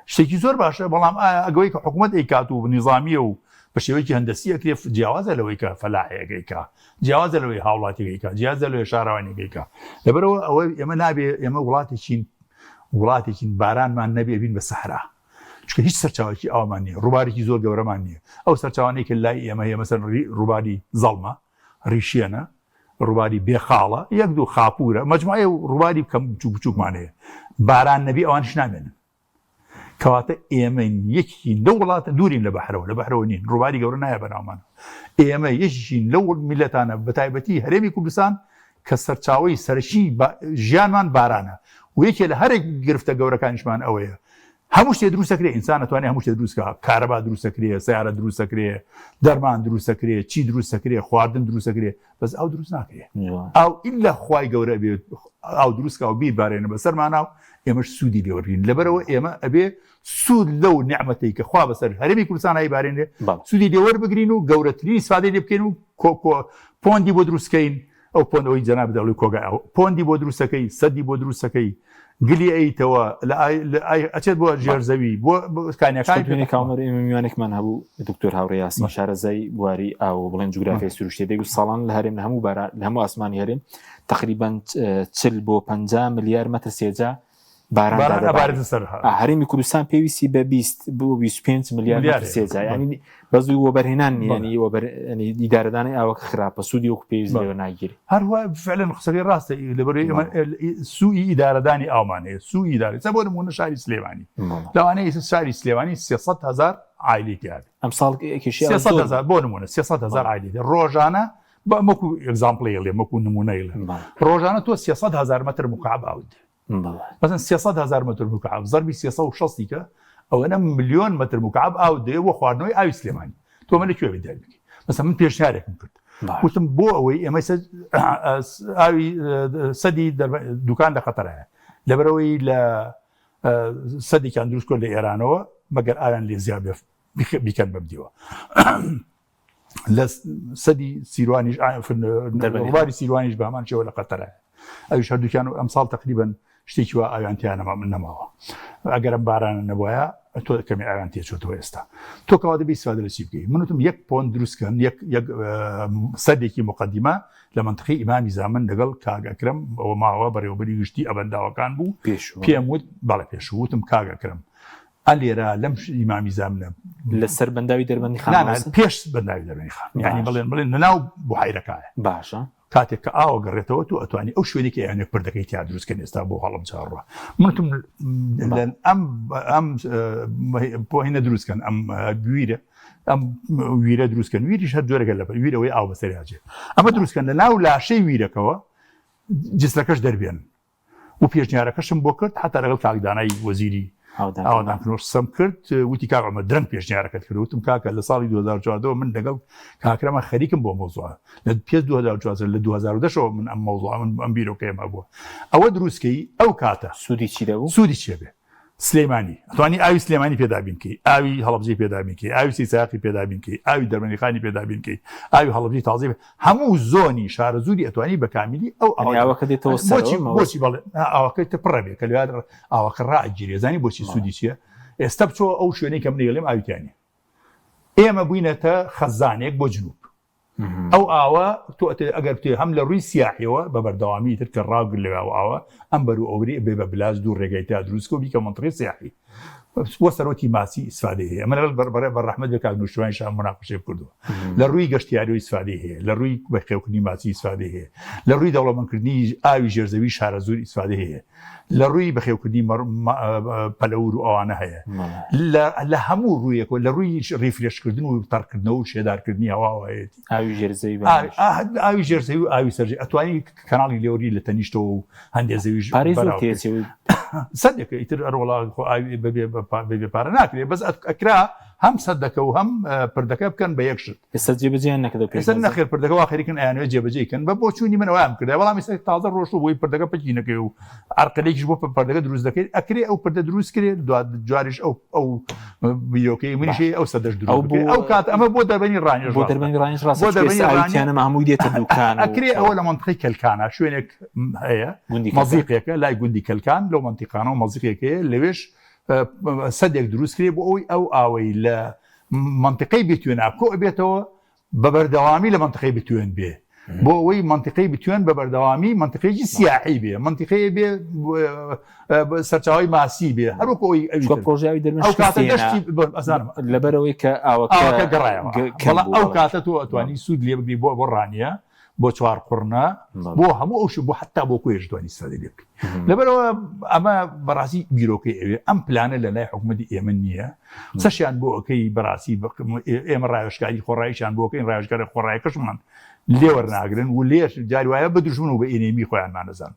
شتێکی زۆر باشە بەڵام ئایا ئەگەوەی کە حکوومەت ئەیکات و نیزامیە و بە شێوەیەکی هەندەسی ئەکرێ جیاوازە لەوەی کە فەلاحەیەک ئەیکا جیاوازە لەوەی هاوڵاتیەک ئەیکا جیاوازە لەوەی شارەوانیەک ئەیکا لەبەرەوە ئەوە ئێمە نابێ ئێمە وڵاتێکین وڵاتێکین بارانمان نەبێ بین بە سەحرا چونکە هیچ سەرچاوێکی ئاومان نییە ڕووبارێکی زۆر گەورەمان نییە ئەو سەرچاوانەی کە لای ئێمە هەیە مەسەن ڕووباری زەڵمە ڕیشێنە ڕووباری بێخاڵە یەک دوو خاپوورە مەجموعەیە و ڕووباری کەم بچوک بچوکمان هەیە باران نەبی ئەوانیش نامێنن کەواتە ئێمە یەکین لەو وڵاتە دوورین لە بەحرەوە لە بەحرەوە نین ڕووباری گەورە نایە بەناومان ئێمە یەکین لەو میلەتانە بەتایبەتی هەرێمی کوردستان کە سەرچاوەی سەرەکی ژیانمان بارانە و یەکێ لە هەرێک گرفتە گەورەکانیشمان ئەوەیە هەموو شتێ دروست دەکرێ ئینسان ئەتوانێ هەموو شتێ دروست کا کارەبا دروست دەکرێ سیارە دروست دەکرێ دەرمان دروست دەکرێ چی دروست دەکرێ خواردن دروست دەکرێ بەس ئاو دروست ناکرێ ئاو ئیلا خوای گەورە بێ ئاو دروست کا و بیبارێنە بەسەرمانا و ئێمەش سوودی لێ وەرگرین لەبەرەوە ئێمە ئەبێ سوود لەو نیعمەتەی کە خوا بەسەر هەرێمی کوردستان ئایبارێنێ سوودی لێ وەربگرین و گەورەترین ئیسفادەی لێ بکەین و pond ی بۆ دروستکەین ئەو pond ئەوەی جەنابت دەڵێی کۆگای ئاو pond ی بۆ دروستەکەی سەدی بۆ دروستەکەی گلی ئەیتەوە لە ئای لە ئای ئەچێت بۆ ژێر زەوی بۆ کانیەکانی دوێنێ کاونەر ئێمە میوانێکمان هەبوو دکتۆر هاوڕێ یاسین شارەزای بواری ئاو و بڵێن جوگرافیای سروشتی دەیگوت ساڵان لە هەرێم لە هەموو بارا لە هەموو ئاسمانی هەرێم تقریبا 40 بۆ 50 ملیار مەتر سێجا. باران دادەبارێت. هەرێمی کوردستان پێویستی بە 20 بۆ 25 ملیار مەتر سێجا یعنی بەس وەبەرهێنان نییە یعنی وەبەر یعنی ئیدارەدانی ئاوەکە خراپە سوودی وەکو پێویست لێوە ناگیرێ. هەروە فعلا قسەکەی ڕاستە لەبەر ئێمە سوئی ئیدارەدانی ئاومان هەیە سوئی ئیدارە ئێستا بۆ نموونە شاری سلێمانی لەوانەیە ئێستا شاری سلێمانی 300 هەزار عایلەی تیا بێ ئەمساڵ کێشەی ئاو 300 هەزار بۆ نموونە 300 هەزار عایلەی تیا ڕۆژانە بە وەکو example ی ئەڵێم وەکو نموونەی ئەڵێم ڕۆژانە تۆ 300 هەزار مەتر مکعب ئاوت دەوێت مەسەن 300 هەزار مەتر مکعب زەربی 360 کە ئەوەنە ملیۆن مەتر مکعب ئاو دەوێت بۆ خواردنەوەی ئاوی سلێمانی تۆ مە لە کوێ بێت دیاری بکەی مەسەن من پێشنیارێکم کرد وتم بۆ ئەوەی ئێمە ئاوی سەدی دوکان لە قەتەرایە لەبەرەوەی لە سەدێکیان دروست کرد لە ئێرانەوە مەگەر ئاویان لێ زیاد بیکەن بەم دیوە لە سەدی سیروانیش ڕووباری سیروانیش بە هەمان شێوە لە قەتەرە ئەویش هەردووکیان و ئەمساڵ تقریبن شتێکی وا ئاویان تیا نەما من نەماوە ئەگەرم بارانە نەبواە تۆ کەمی ئاویان تێچێتەوە ئێستا تۆ کەوا دەبی ئیسفادە لە چی بکەی من وتم یەک pond دروستکەن یەک یەک سەدێکی مقدمە لە منطقی ئیمامی زامن لەگەڵ کاک ئەکرەم ئەوە ماوە بەڕێوەبەری گشتی ئەبەنداوەکان بوو پێم وت بەڵێ پێشوو وتم کاک ئەکرەم ئە لێرە لەم ئیمامی زامنە لەسەر بەنداوی دەربەندی خان پێش بەنداوی دەربەندی خان یعنی بڵێن بڵێن لەناو بوحەیرەکایە باشە کاتێک کە ئاوە گەڕێتەوە تۆ ئەتوانی ئەو شوێنێک یانێک پردەکەی تیا دروستکەن ئێستا بۆ هەڵەبجە ڕوە منتم ئەم ئەم پۆینە دروستکەن ئەم گویرە ئەم ویرە دروستکەن ویریش هەر جۆرەکە لە ویرەوەی ئاو بەسەریاجێ ئەمە دروستکەن لە ناو لاشەی ویرەکەوە جسرەکەش دەربێن و پێشنیارەکەشم بۆ کرد حتا لەگەڵ کاک دانای وەزیری ئاوادانکردنەوە قسەم کرد وتی کاک عومەر درەنگ پێشنیارەکەت کرد وتم کاکە لە ساڵی 2014 من لەگەڵ کاکرەمە خەریکم بۆ مەوزوع لە پێش 2014 لە 2010ەوە من ئەم مەوزوع من ئەم بیرۆکەیەم هەبووە ئەوە دروستکەی ئەو کاتە سوودی چی دەبوو سوودی چیە بێ سلێمانی ئەتوانی ئاوی سلێمانی پێ دابین کەی ئاوی هەڵەبجەی پێ دابین کەی ئاوی سیساقی پێ دابین کەی ئاوی دەربەندیخانی پێ دابین کەی ئاوی هەڵەبجەی تازەی هەموو زۆنی شارەزووری ئەتوانی بە کامیلی ئەو ئاوەکە دێتەوە بۆچی بۆچی بەڵێ ئاوەکەی تە پڕە بێ کە لەوێ ئاوەکە ڕائەگیرێ زانی بۆچی سوودی چییە ئێستا بچۆ ئەو شوێنەی کە من ئەیڵێم ئاوی تیا نییە ئێمە بووینەتە خەزانێک بۆ جنوب ئەو ئاوە تۆ ئەگەر بتێ هەم لە ڕووی سیاحیەوە بە بەردەوامی تر کە ڕاگر لەوێ ئەو ئاوە ئەم بەر و ئەوری بێ بە بلاج دوو ڕێگای تا دروستکە و بیکە مەنتقەی سیاحی بۆ سەرۆکی ماسی ئیسفادەی هەیە من لەگەڵ بەڕێ بە ڕەحمەت بێ کاک نوشیروان شان مناقشەی کردووە لە ڕووی گەشتیاریەوە ئیسفادەی هەیە لە ڕووی بەخێوکردنی ماسی ئیسفادەی هەیە لە ڕووی دەوڵەمەندکردنی ئاوی ژێرزەوی شارەزوور ئیسفادەی هەیە لە ڕووی بەخێوکردنی پەلەور و ئەوانە هەیە لە هەموو ڕوویەکەوە لە ڕووی refresh کردن و تەڕکردنەوە و شێدارکردنی هەواوە هەیەتی ئاوی ژێرزەوی ئاوی ژێرزەوی و ئاوی سەرژێ ئەتوانی کەناڵی لێوری لە تەنیشتەوە و هەندێ زەویش پارەی زۆر تێچێ سەدێکە ئیتر ئەرۆڵا خۆ ئاوی بەبێ بەبێ پارە ناکرێ بەس ئەکرا هەم سەدەکە و هەم پردەکە بکەن بە یەک شت. ئێستا جێبەجێیان نەکردە پێش ئێستا نەخێر پردەکە وا خەریکن ئەیانەوێت جێبەجێی کەن بە بۆچوونی من وایان کردای بەڵام ئێستا تازە ڕۆشتوو بۆی پردەکە پەکی نەکەوێ و عەرقەلێکیش بۆ پردەکە دروست دەکەیت ئەکرێ ئەو پردە دروست کرێ دوا جاریش ئەو ئەو بیرۆکەی منیش هەیە ئەو سەدەش دروست ئەو بکرێ. ئەو کات ئەمە بۆ دەربەنی ڕانیش بۆ دەربەنی ڕانیش ڕاستە بۆ چونکە دەربەنی ئێستا ئاوی ڕانیە تیانەما هەمووی دێتە دوکان و ئەکرێ ئەوە لە مەنتقەی کەلکانە شوێنێک هەیە گوندی کەلکان مەزیقێکە لای گوندی کەلکان لەو مەنتیقانەوە مەزیقێک هەیە لەوێش سەدێک دروست کرێ بۆ ئەوەی ئەو ئاوەی لە مەنتیقەی بتوێنا کۆ ئەبێتەوە بە بەردەوامی لە مەنتیقەی بتوێن بێ بۆ ئەوەی مەنتیقەی بتوێن بە بەردەوامی مەنتیقەیەکی سیاحی بێ مەنتیقەیە بێ سەرچاوی ماسی بێ هەروەکو ئەوی ئەوی چونکە پرۆژەی دەرمن ئەو کاتە شکستی هێنا دەشتی ئەزانم لەبەرئەوەی کە ئاوەکە ئاوەکە گەڕایەوە کەم بەڵام بوو ئەو بەڵێ. کاتە تۆ ئەتوانی سوود لێ بگری بۆ بۆ ڕانیە بۆ چوارقوڕنە بۆ هەموو ئەو بۆ حتا بۆ کۆیش توانی ئیسفادەی لێ بکەی لەبەرەوە ئەمە بەڕاستی بیرۆکەی ئەوێ ئەم پلانە لە لای حکوومەتی ئێمە نییە قسەشیان بۆ ئەەکەی بەڕاستی ئێمە ڕاوێژکاری خۆڕایشیان بۆ کەین ڕاوێژکارە خۆڕایەکەشمان لێوەرناگرن و لێش جاری وایە بە دوژمن و بە enemy خۆیانمان نەزان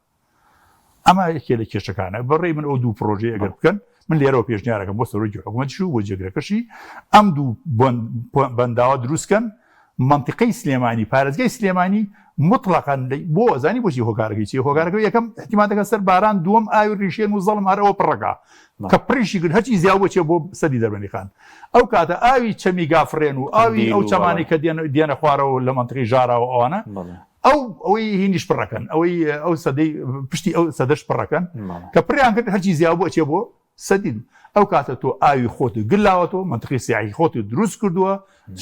ئەمە یەکێ لە کێشەکانە بەڕێی من ئەو دوو پرۆژەی ئەگەر بکەن من لێرەوە پێشنیارەکەم بۆ سەرۆکی حکوومەتش و بۆ جێگرەکەشی ئەم دوو بەنداوە دروستکەن منطقەی سلێمانی پارێزگای سلێمانی مطلقا بۆ زانی بۆچی هۆکارەکەی چی هۆکارەکە یەکەم احتیمال دەکە سەر باران دووەم ئاوی ڕیشێن و زەڵم هەرەوە پڕەکە کە پڕیشی کرد هەرچی زیاو بۆچێ بۆ سەدی دەربەندیخان ئەو کاتە ئاوی چەمی گافڕێن و ئاوی ئەو چەمانی کە دێنە خوارەوە لە منطقی ژاراوە ئەوانە ئەو ئەوەی هینیش پڕەکەن ئەوەی ئەو سەدەی پشتی ئەو سەدەش پڕەکەن کە پڕیان کرد هەرچی زیاو بۆ ئەچێ بۆ سەدی دوو. ئەو کاتە تۆ ئاوی خۆت گلاوەتەوە منتقی سیاحی خۆت دروست کردووە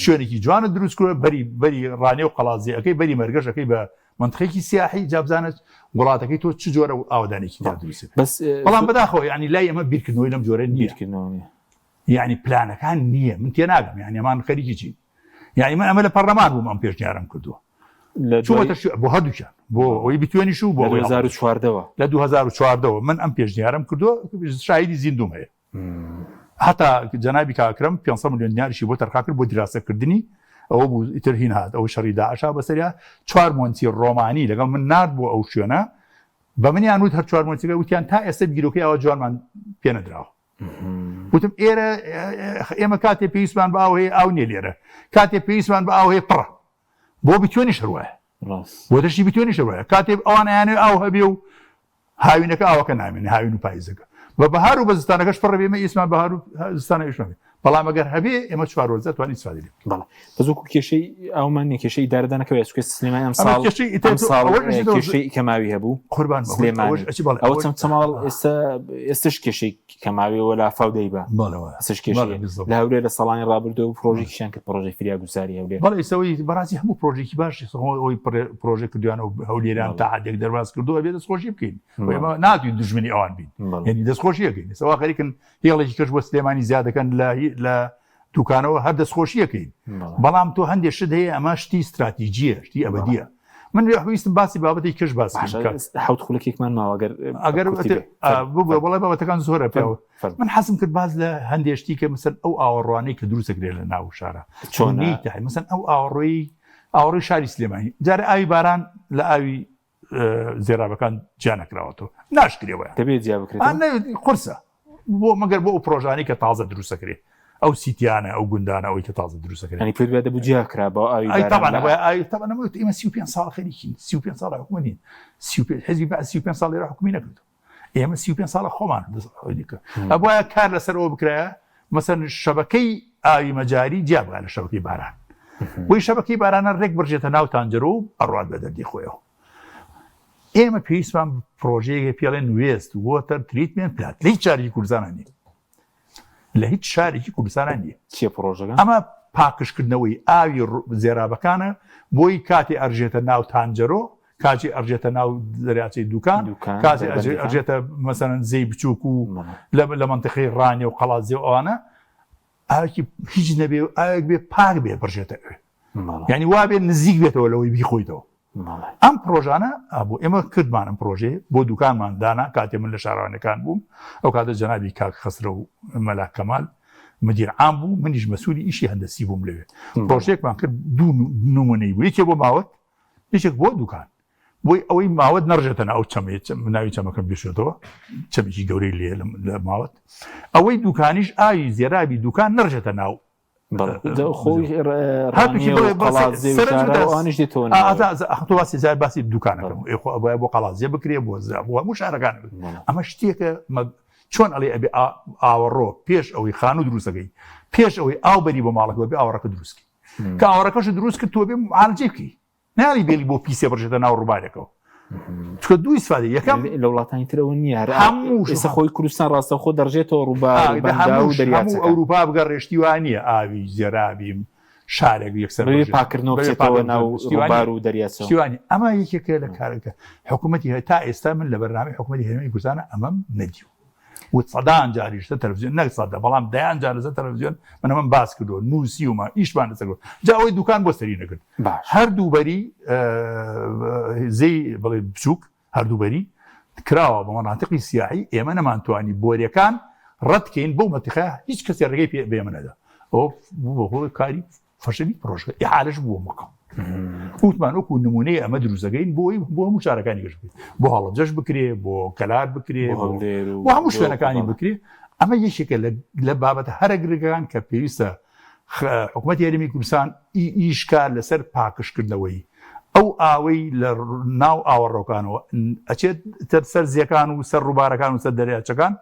شوێنێکی جوانە دروست کردووە بەری بەری ڕانێ و قەڵازیەکەی بەری مەرگەشەکەی بە منتقێکی سیاحی جابزانە وڵاتەکەی تۆ چ جۆرە ئاوادانێکی تا دروست بەس بەڵام بەداخەوە یعنی لای ئەمە بیرکردنەوەی لەم جۆرە نییە یعنی پلانەکان نییە من تێناگەم یعنی ئەمان خەریکی چین یعنی من ئەمە لە پەرلەمان بووم ئەم پێشنیارم کردووە چوومەتە بۆ هەردووکیان بۆ ئەوەی بتوێنیش و بۆ 2014ەوە لە 2014ەوە من ئەم پێشنیارم کردووە شاهیدی زیندوم هەیە هەتا جەنابی کاکرم 500 میلیۆن دیناریشی بۆ تەرخا کرد بۆ دراسەکردنی ئەوە بوو ئیتر هین هات ئەو شەڕی داعشا بەسەریا چوار مۆنتی ڕۆمانی لەگەڵ من نارد بۆ ئەو شوێنە بە منیان وت هەر چوار مۆنتیەکە وتیان تا ئێستا بیرۆکەی ئەوە جوانمان پێ نەدراوە وتم ئێرە ئێمە کاتێ پێویستمان بە ئاو هەیە ئاو نییە لێرە کاتێ پێویستمان بە ئاو هەیە پڕە بۆ بتوێنیش هەروایە بۆ دەشتی بتوێنیش هەروایە کاتێ ئەوان ئەیانەوێ ئاو هەبێ و هاوینەکە ئاوەکە نامێنێ هاوین و پایزەکە بە بەهار و بە زستانەکەش پڕ بێ ئێمە ئیسمان بەهار و زستانە ئیشمان بەڵام ئەگەر هەبێ ئێمە چوار وەرزە توانی استفادە لێ بکەین. بەڵێ بەس وەکو کێشەی ئاومان نیە کێشەی ئیدارەدانەکەوێ چونکە سلێمانی ئەم ساڵ ئەم ساڵ کێشەی کەماوی هەبوو قوربان سلێمانی ئەوە چەند چەماڵ ئێستا ئێستش کێشەی کەماوی وە لافاو دەیبا ئێستش کێشەی لە هەولێر لە ساڵانی ڕابردوو پرۆژێکیشیان کرد پرۆژەی فریاگوزاری هەولێر بەڵێ ئێستا بەڕاستی هەموو پرۆژێکی باش ئەوەی پرۆژە کردویان و هەولێران تا حدێک دەرباز کردووە بێ دەستخۆشی بکەین ئێمە ناتوین دوژمنی ئەوان بین یعنی دەستخۆشیەکەین ئێستا خەریکن هێڵێکی کەش بۆ سلێمانی زیاد دەکەن لە لە دوکانەوە هەر دەستخۆشیەکەین بەڵام تۆ هەندێک شت هەیە ئەمە شتی استراتیجیە شتی ئەبدیە من ویستم باسی بابەتی کەش باس حوت خولەکێکمان ماوە گەر ئەگەر بڵێ بابەتەکان زۆرە پێوە من حەزم کرد باز لە هەندێک شتی کە مەسەن ئەو ئاوەڕوانەی کە دروستەکرێت لە ناو شارە چۆنی مەسەن ئەو ئاوەڕۆی ئاوەڕۆی شاری سلێمانی جارە ئاوی باران لە ئاوی زێرابەکان جیا نەکراوەتەوە ناشکرێەوە دەبێت جیا بکرێت قورسە بۆ مەگەر بۆ ئەو پرۆژانی کە تازە دروستەکرێت ئەو سیتیانە ئەو گوندانە ئەوەی کە تازە دروستەکرێت ینی پێت دەبوو جیا کرا بۆ ئاوی ئاوی طبعا ئێمە 35 ساڵ خەریکین 35 ساڵ حکومە نین 35 حزبی بەعس 35 ساڵ لێرە حکومی نەکردو ئێمە 35 ساڵە خۆمان ئەبواە کار لەسەر ئەوە بکرایە مەسەن شەبەکەی ئاوی مەجاری جیا بکە لە شەبەکەی باران بۆی شەبەکەی بارانە ڕێک بڕژێتە ناو تانجەرۆ و ئەڕوات بە دەردی خۆیەوە ئێمە پێویستمان پرۆژەیەک پێڵێن waste water treatment plant لە هیچ شارێکی کوردستانە نیە لە هیچ شارێکی کوردستانە نیە چیە پرۆژەکە ئەمە پاکشکردنەوەی ئاوی زێرابەکانە بۆی کاتی ئەرژێتە ناو تانجەرۆ کاتی ئەرژێتە ناو دەریاچەی دوکان کاتی ئەرژێتە مەسەرەن زەی بچووک و لە منتیقەی ڕانیە و قەڵادزێ و ئەوانە ئاوێکی هیچ نەبێ و ئاوێک بێ پاک بێ بڕژێتە ئەوێ یعنی وا بێ نزیک بێتەوە لەوەی بیخۆیتەوە ئەم پرۆژانە ئابوو ئێمە کردمان ئەم پرۆژەیە بۆ دوکانمان دانا کاتێ من لە شارەوانەکان بووم ئەو کاتە جەنابی کاک خەسرە و مەلا کەمال مدیر عام بوو منیش مەسوولی ئیشی هەندەسی بووم لەوێ پرۆژەیەکمان کرد دوو نمونەی بوو یەکێ بۆ ماوەت یەکێک بۆ دوکان بۆی ئەوەی ماوەت نەڕژێتە ناو ئەو چەمەی ناوی چەمەکەم بیرچێتەوە چەمێکی گەورەی لێ لە ماوەت ئەوەی دوکانیش ئاوی زێرابی دوکان نەڕژێتە ناو باسی زار باسی دوکانەکەم خۆ ئەبوایە بۆ قەڵازیە بکرێ بۆ بۆ هەموو شارەکان ئەمە شتێکە چۆن ئەڵێ ئەبێ ئاوەڕۆ پێش ئەوەی خانوو دروستەکەی پێش ئەوەی ئاو بەری بۆ ماڵەکە بێ ئاوەڕەکە دروستکی کە ئاوەڕەکەش دروست کرد تۆ بێ معالجەی بکەی ناڵی بێلی بۆ پیسێ بڕژێتە ناو ڕووبارێکەوە چکە دوو ئیسفادە یەکەم لە وڵاتانی ترەوە نییە هەر هەموو ئێستا خۆی کوردستان ڕاستەوخۆ دەڕژێتەوە ڕووبار و بەنداو و دەریاچەکان ئەوروپا بگە ڕێشتی وا نییە ئاوی زێرابیم شارێک یەکسەر بەبێ پاکردنەوە بچێتەوە ناو ڕووبار و دەریاچەوە شتیوانی ئەمە یەکێکە لە کارەکە حکوومەتی هەیە تا ئێستا من لە بەرنامەی حکوومەتی هەرێمی کوردستانە ئەمەم نەدیوە و سەدان جاریش لە تەلەفزیۆن نەک سەدە بەڵام دەیان جار لەسەر تەلەفزیۆن من ئەمەم باس کردووە نووسیومە ئیشمان لەسەر کردووە جا ئەوەی دوکان بۆ سەری نەکرد باش هەردوو بەری زێی بڵێ بچووک هەردوو بەری کراوە بە مەناتقی سیاحی ئێمە نەمانتوانی بۆریەکان ڕەتکەین بەو مەتیقە هیچ کەسێ ڕێگەی پێ بێمە نەدا ئەوە بوو بە هۆی کاری فەشەلی پرۆژەکە ئیحالەش بووە مەقام وتمان وەکو نمونەی ئەمە دروستەکەین بۆی بۆ هەموو شارەکانی گەشت بکرێت بۆ هەڵەبجەش بکرێ بۆ کەلار بکرێ بۆ هەموو شوێنەکانی بکرێ ئەمە یەکێکە لە بابەتە هەرە گرنگەکان کە پێویستە حکوومەتی هەرێمی کوردستان ئیش کار لەسەر پاکشکردنەوەی ئەو ئاوەی لە ناو ئاوەڕۆکانەوە ئەچێت سەر زیەکان و سەر ڕووبارەکان و سەر دەریاچەکان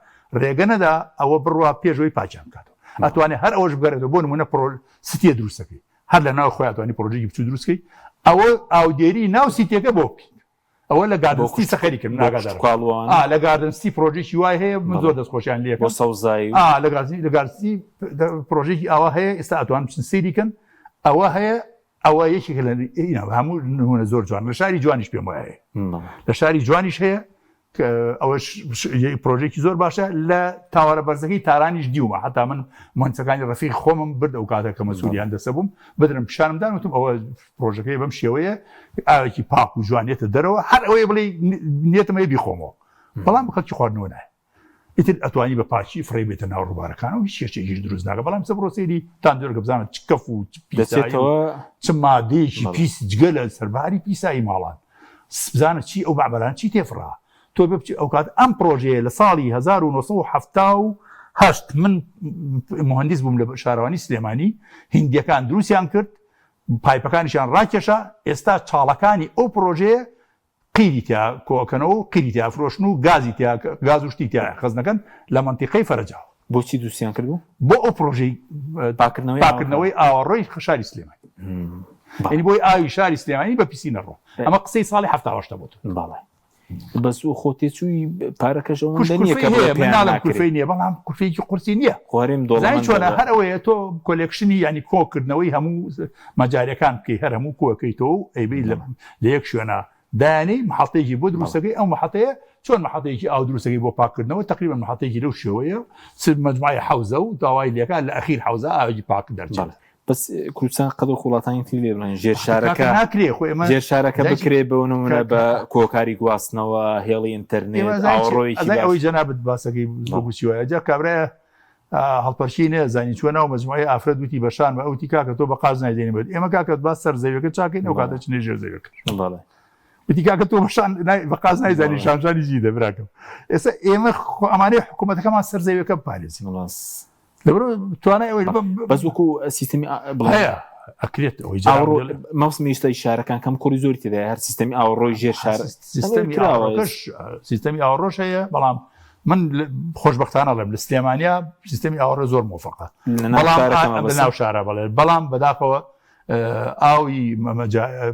ڕێگە نەدا ئەوە بڕوا پێشەوەی پاکیان بکاتەوە ئەتوانێ هەر ئەوەش بگەرێتەوە بۆ نمونە پرۆ سیتیە دروستەکەی هەر لە ناو خۆی ئەتوانی پرۆژێکی بچوو دروستکەی ئەوە ئاودێری ناو سیتیەکە بۆ بکەیت. ئەوە لە گاردن ستی خەریکم بۆ ناگادارم کشتوکاڵ و ئەوانە؟ ئا لە گاردن ستی پرۆژێکی وای هەیە من بەڵێ زۆر دەستخۆشیان لێ بۆ ئەکەم سەوزایی و ئا لە گاردن لە گاردن ستی پرۆژێکی ئاوا هەیە ئێستا ئەتوان بچن سەیری کەن ئەوە هەیە ئەوە یەکێکە لە ئینا هەموو نمونە زۆر جوان لە شاری جوانیش پێم وایە هەیە بەڵێ لە شاری جوانیش هەیە ئەوەش پرۆژێکی زۆر باشە لە تاوارە بەرزەکەی تارانیش دیومە حتا من مهندسەکانی ڕەفیق خۆمم برد ئەو کاتە کە مەسوولی هەندەسە بووم بدرم پیشانم دان وتم ئەوە پرۆژەکەی بەم شێوەیە ئاوێکی پاک و جوانێتە دەرەوە هەر ئەوەیە بڵێ نێتم هەیە بیخۆمەوە بەڵام خەڵکی خواردنەوە نایە ئیتر ئەتوانی بە پاکی فڕێ بێتە ناو ڕووبارەکان و هیچ کێشەیەکیش دروست ناکە بەڵام سە بڕۆ سەیری تاندۆرگە بزانە چ کەف و چ پیسایی و دەچێتەوە چ مادەیەکی بەڵێ. پیس جگە لە سەرباری پیسایی ماڵان بزانە چی ئەو مەعمەلان چی تێفڕا تۆ بێ بچی ئەوکات ئەم پڕۆژەیە لە ساڵی 1970 من مهندس بووم لە شارەوانی سلێمانی هیندیەکان دروستیان کرد پایپەکانیشیان ڕاکێشا ئێستا چاڵەکانی ئەو پڕۆژەیە قیری تیا کۆئەکەنەوە و قیری تیا ئەفرۆشن و گازی تیا گاز و شتی تیا خەزنەکەن لە مەنتیقەی فەرەجاوە. بۆچی دروستیان کردبوو؟ بۆ ئەو پڕۆژەی پاکردنەوەی ئاوەکە. پاکردنەوەی ئاوەڕۆی شاری سلێمانی. یانی بۆی ئاوی شاری سلێمانی بە پیسی نەڕۆ. ئەمە قسەی ساڵی 78 بۆ تۆ. بەڵێ. بەس و خۆ تێچووی پارەکەش کوش ئەوەندە نییە کولفەی کە بڵێ هەیە من پێیان ناڵێم ناکرێ. کولفەی نییە بەڵام کولفەیەکی قورسی نییە. خۆ هەرێم زانی دەوڵەمەندە چۆنە بە. هەر ئەوەیە تۆ collection ی یانی کۆکردنەوەی هەموو مەجاریەکان بکەی هەر هەموو کۆکەیتەوە و ئەیبەی لە بەڵێ. لە یەک شوێنا دایانەی محەتەیەکی بۆ بەڵێ. دروستەکەی ئەو محەتەیە چۆن محەتەیەکی ئاو دروستەکەی بۆ پاککردنەوە تقریبا محەتەیەکی لەو شێوەیە چ مجموعەی حەوزە و داوای لێکا لە ئەخیر حەوزە ئاوێکی پاک دەرچێت. بەڵێ بەس کوردستان قەد وەک وڵاتانی تری لێ بڵێن ژێر کاکە شارەکە ناکرێ خۆ ئێمە ژێر شارەکە زای بکرێ بۆ نمونە کاکە بە کۆکاری گواستنەوە هێڵی ئێمە ئینتەرنێت زای چی ئاوەڕۆیەکی ئەزای باش ئەوەی جەنابت باسەکەی بەڵێ. وەکو چی وایە جا کابرایە هەڵپەرشی نەزانی چوە ناو مەجموعەی ئافرەت وتی بە شانمە ئەوتی کاکە تۆ بە قاچ نایدەینی بەت ئێمە کاکە باس سەر زەویەکە چاکەین ئەو کاتە بەڵێ چنێ ژێر زەویەکە بەڵێ وتی کاکە تۆ بە شان نای بە قاچ نایزانی بەڵێ شانشانی چی دە براکەم ئێستا ئێمە خۆ ئەمانەی حکوومەتەکەمان سەر زەویەکە بپارێزین بەڵاس لەبەر توانای ئەوەی بەڵێ بەس وەکو سیستمی بڵێن هەیە ئەکرێت ئەوەی جەناب ئاوڕۆ دەڵێ مەوسمی ئێستای شارەکان کەم کوڕی زۆری تێدایە هەر سیستەمی ئاوڕۆی ژێر شار ئەمە سیستەمی کراوە ئاوڕۆکەش سیستەمی ئاوڕۆش هەیە بەڵام من خۆشبەختانە ڵێم لە سلێمانیا سیستەمی ئاوڕۆ زۆر مۆفقە لە ناو بەڵام شارەکە لە مەبەستە ناو شارە بەڵێ بەڵام بەداخەوە ئاوی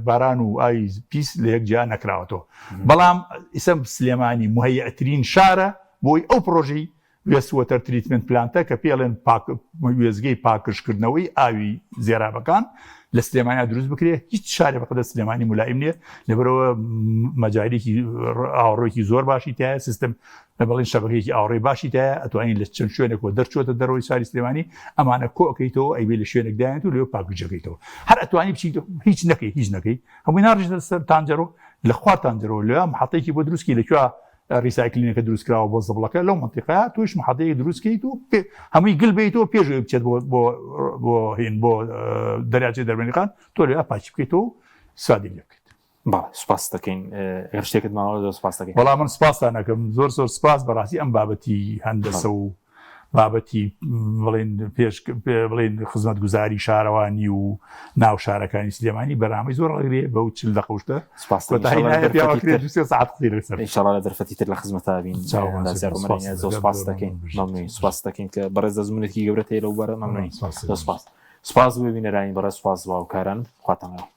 باران و ئاوی پیس لە یەک جیا نەکراوەتەوە بەڵام ئیسم سلێمانی مهەیئترین شارە بۆی ئەو پرۆژەی waste water treatment plant ە کە پێڵێن پاک وێستگەی پاکژکردنەوەی ئاوی زێرابەکان لە سلێمانیا دروست بکرێ هیچ شارێ بەقەدەر سلێمانی ملائیم نییە لەبەرەوە مەجاریکی ئاوڕۆیەکی زۆر باشی تایە سیستم بەڵین شەبەکەیەکی ئاوڕۆی باشی تایە ئەتوانین لە چەند شوێنێکەوە دەرچۆتە دەرەوەی شاری سلێمانی ئەمانە کۆکەیتەوە ئەیبێ لە شوێنێک دایێت و لێ پاکژەکەیتەوە هەر ئەتوانی بچیت هیچ نەکەی هیچ نەکەی هەمووی ناڕژێتە سەر تانجەرۆ لە خوار تانجەرۆ لە محەتێکی بۆ دروستکی لە کوێ recycling ەکە دروست کراوە بۆ زبڵەکە لەو منتیقەیە توش محەتەیەک دروست کەیت و هەمووی گل بیتەوە پێش ئەوەی بچێت بۆ بۆ بۆ هین بۆ دەریاچەی دەربەندیخان تۆ لێ پاکی بکەیتەوە و سوادی لێ بکەیت. بەڵێ سوپاس دەکەین ئەگەر شتێکت ماوە زۆر سوپاس دەکەین. وەڵا من سوپاستان ئەکەم زۆر زۆر سوپاس بەڕاستی ئەم بابەتی هەندەسە و بابەتی بڵێن پێش بڵێن خزمەتگوزاری شارەوانی و ناو شارەکانی سلێمانی بەرامەی زۆر ڕێگرێ بەو چل دەقەوشتە سپاس کۆتایی نایە پیاوە کرێ دوو سێ سەعات قسەی لەسەر إن شاء الله لە دەرفەتی تر لە خزمەتا بین چاومان ئەندازیار سپاس عومەر زۆر دەکەم. سپاس زۆر دەکەین مەمنون. مەمنونین سپاس دەکەین کە بەڕێز ئەزموونێکی گەورەت هەیە لەو بارە مەمنونین سپاس زۆر سپاس سپاس بۆ بینەرانی بەڕێز سپاس بۆ هاوکاران خواتان لەگەڵ.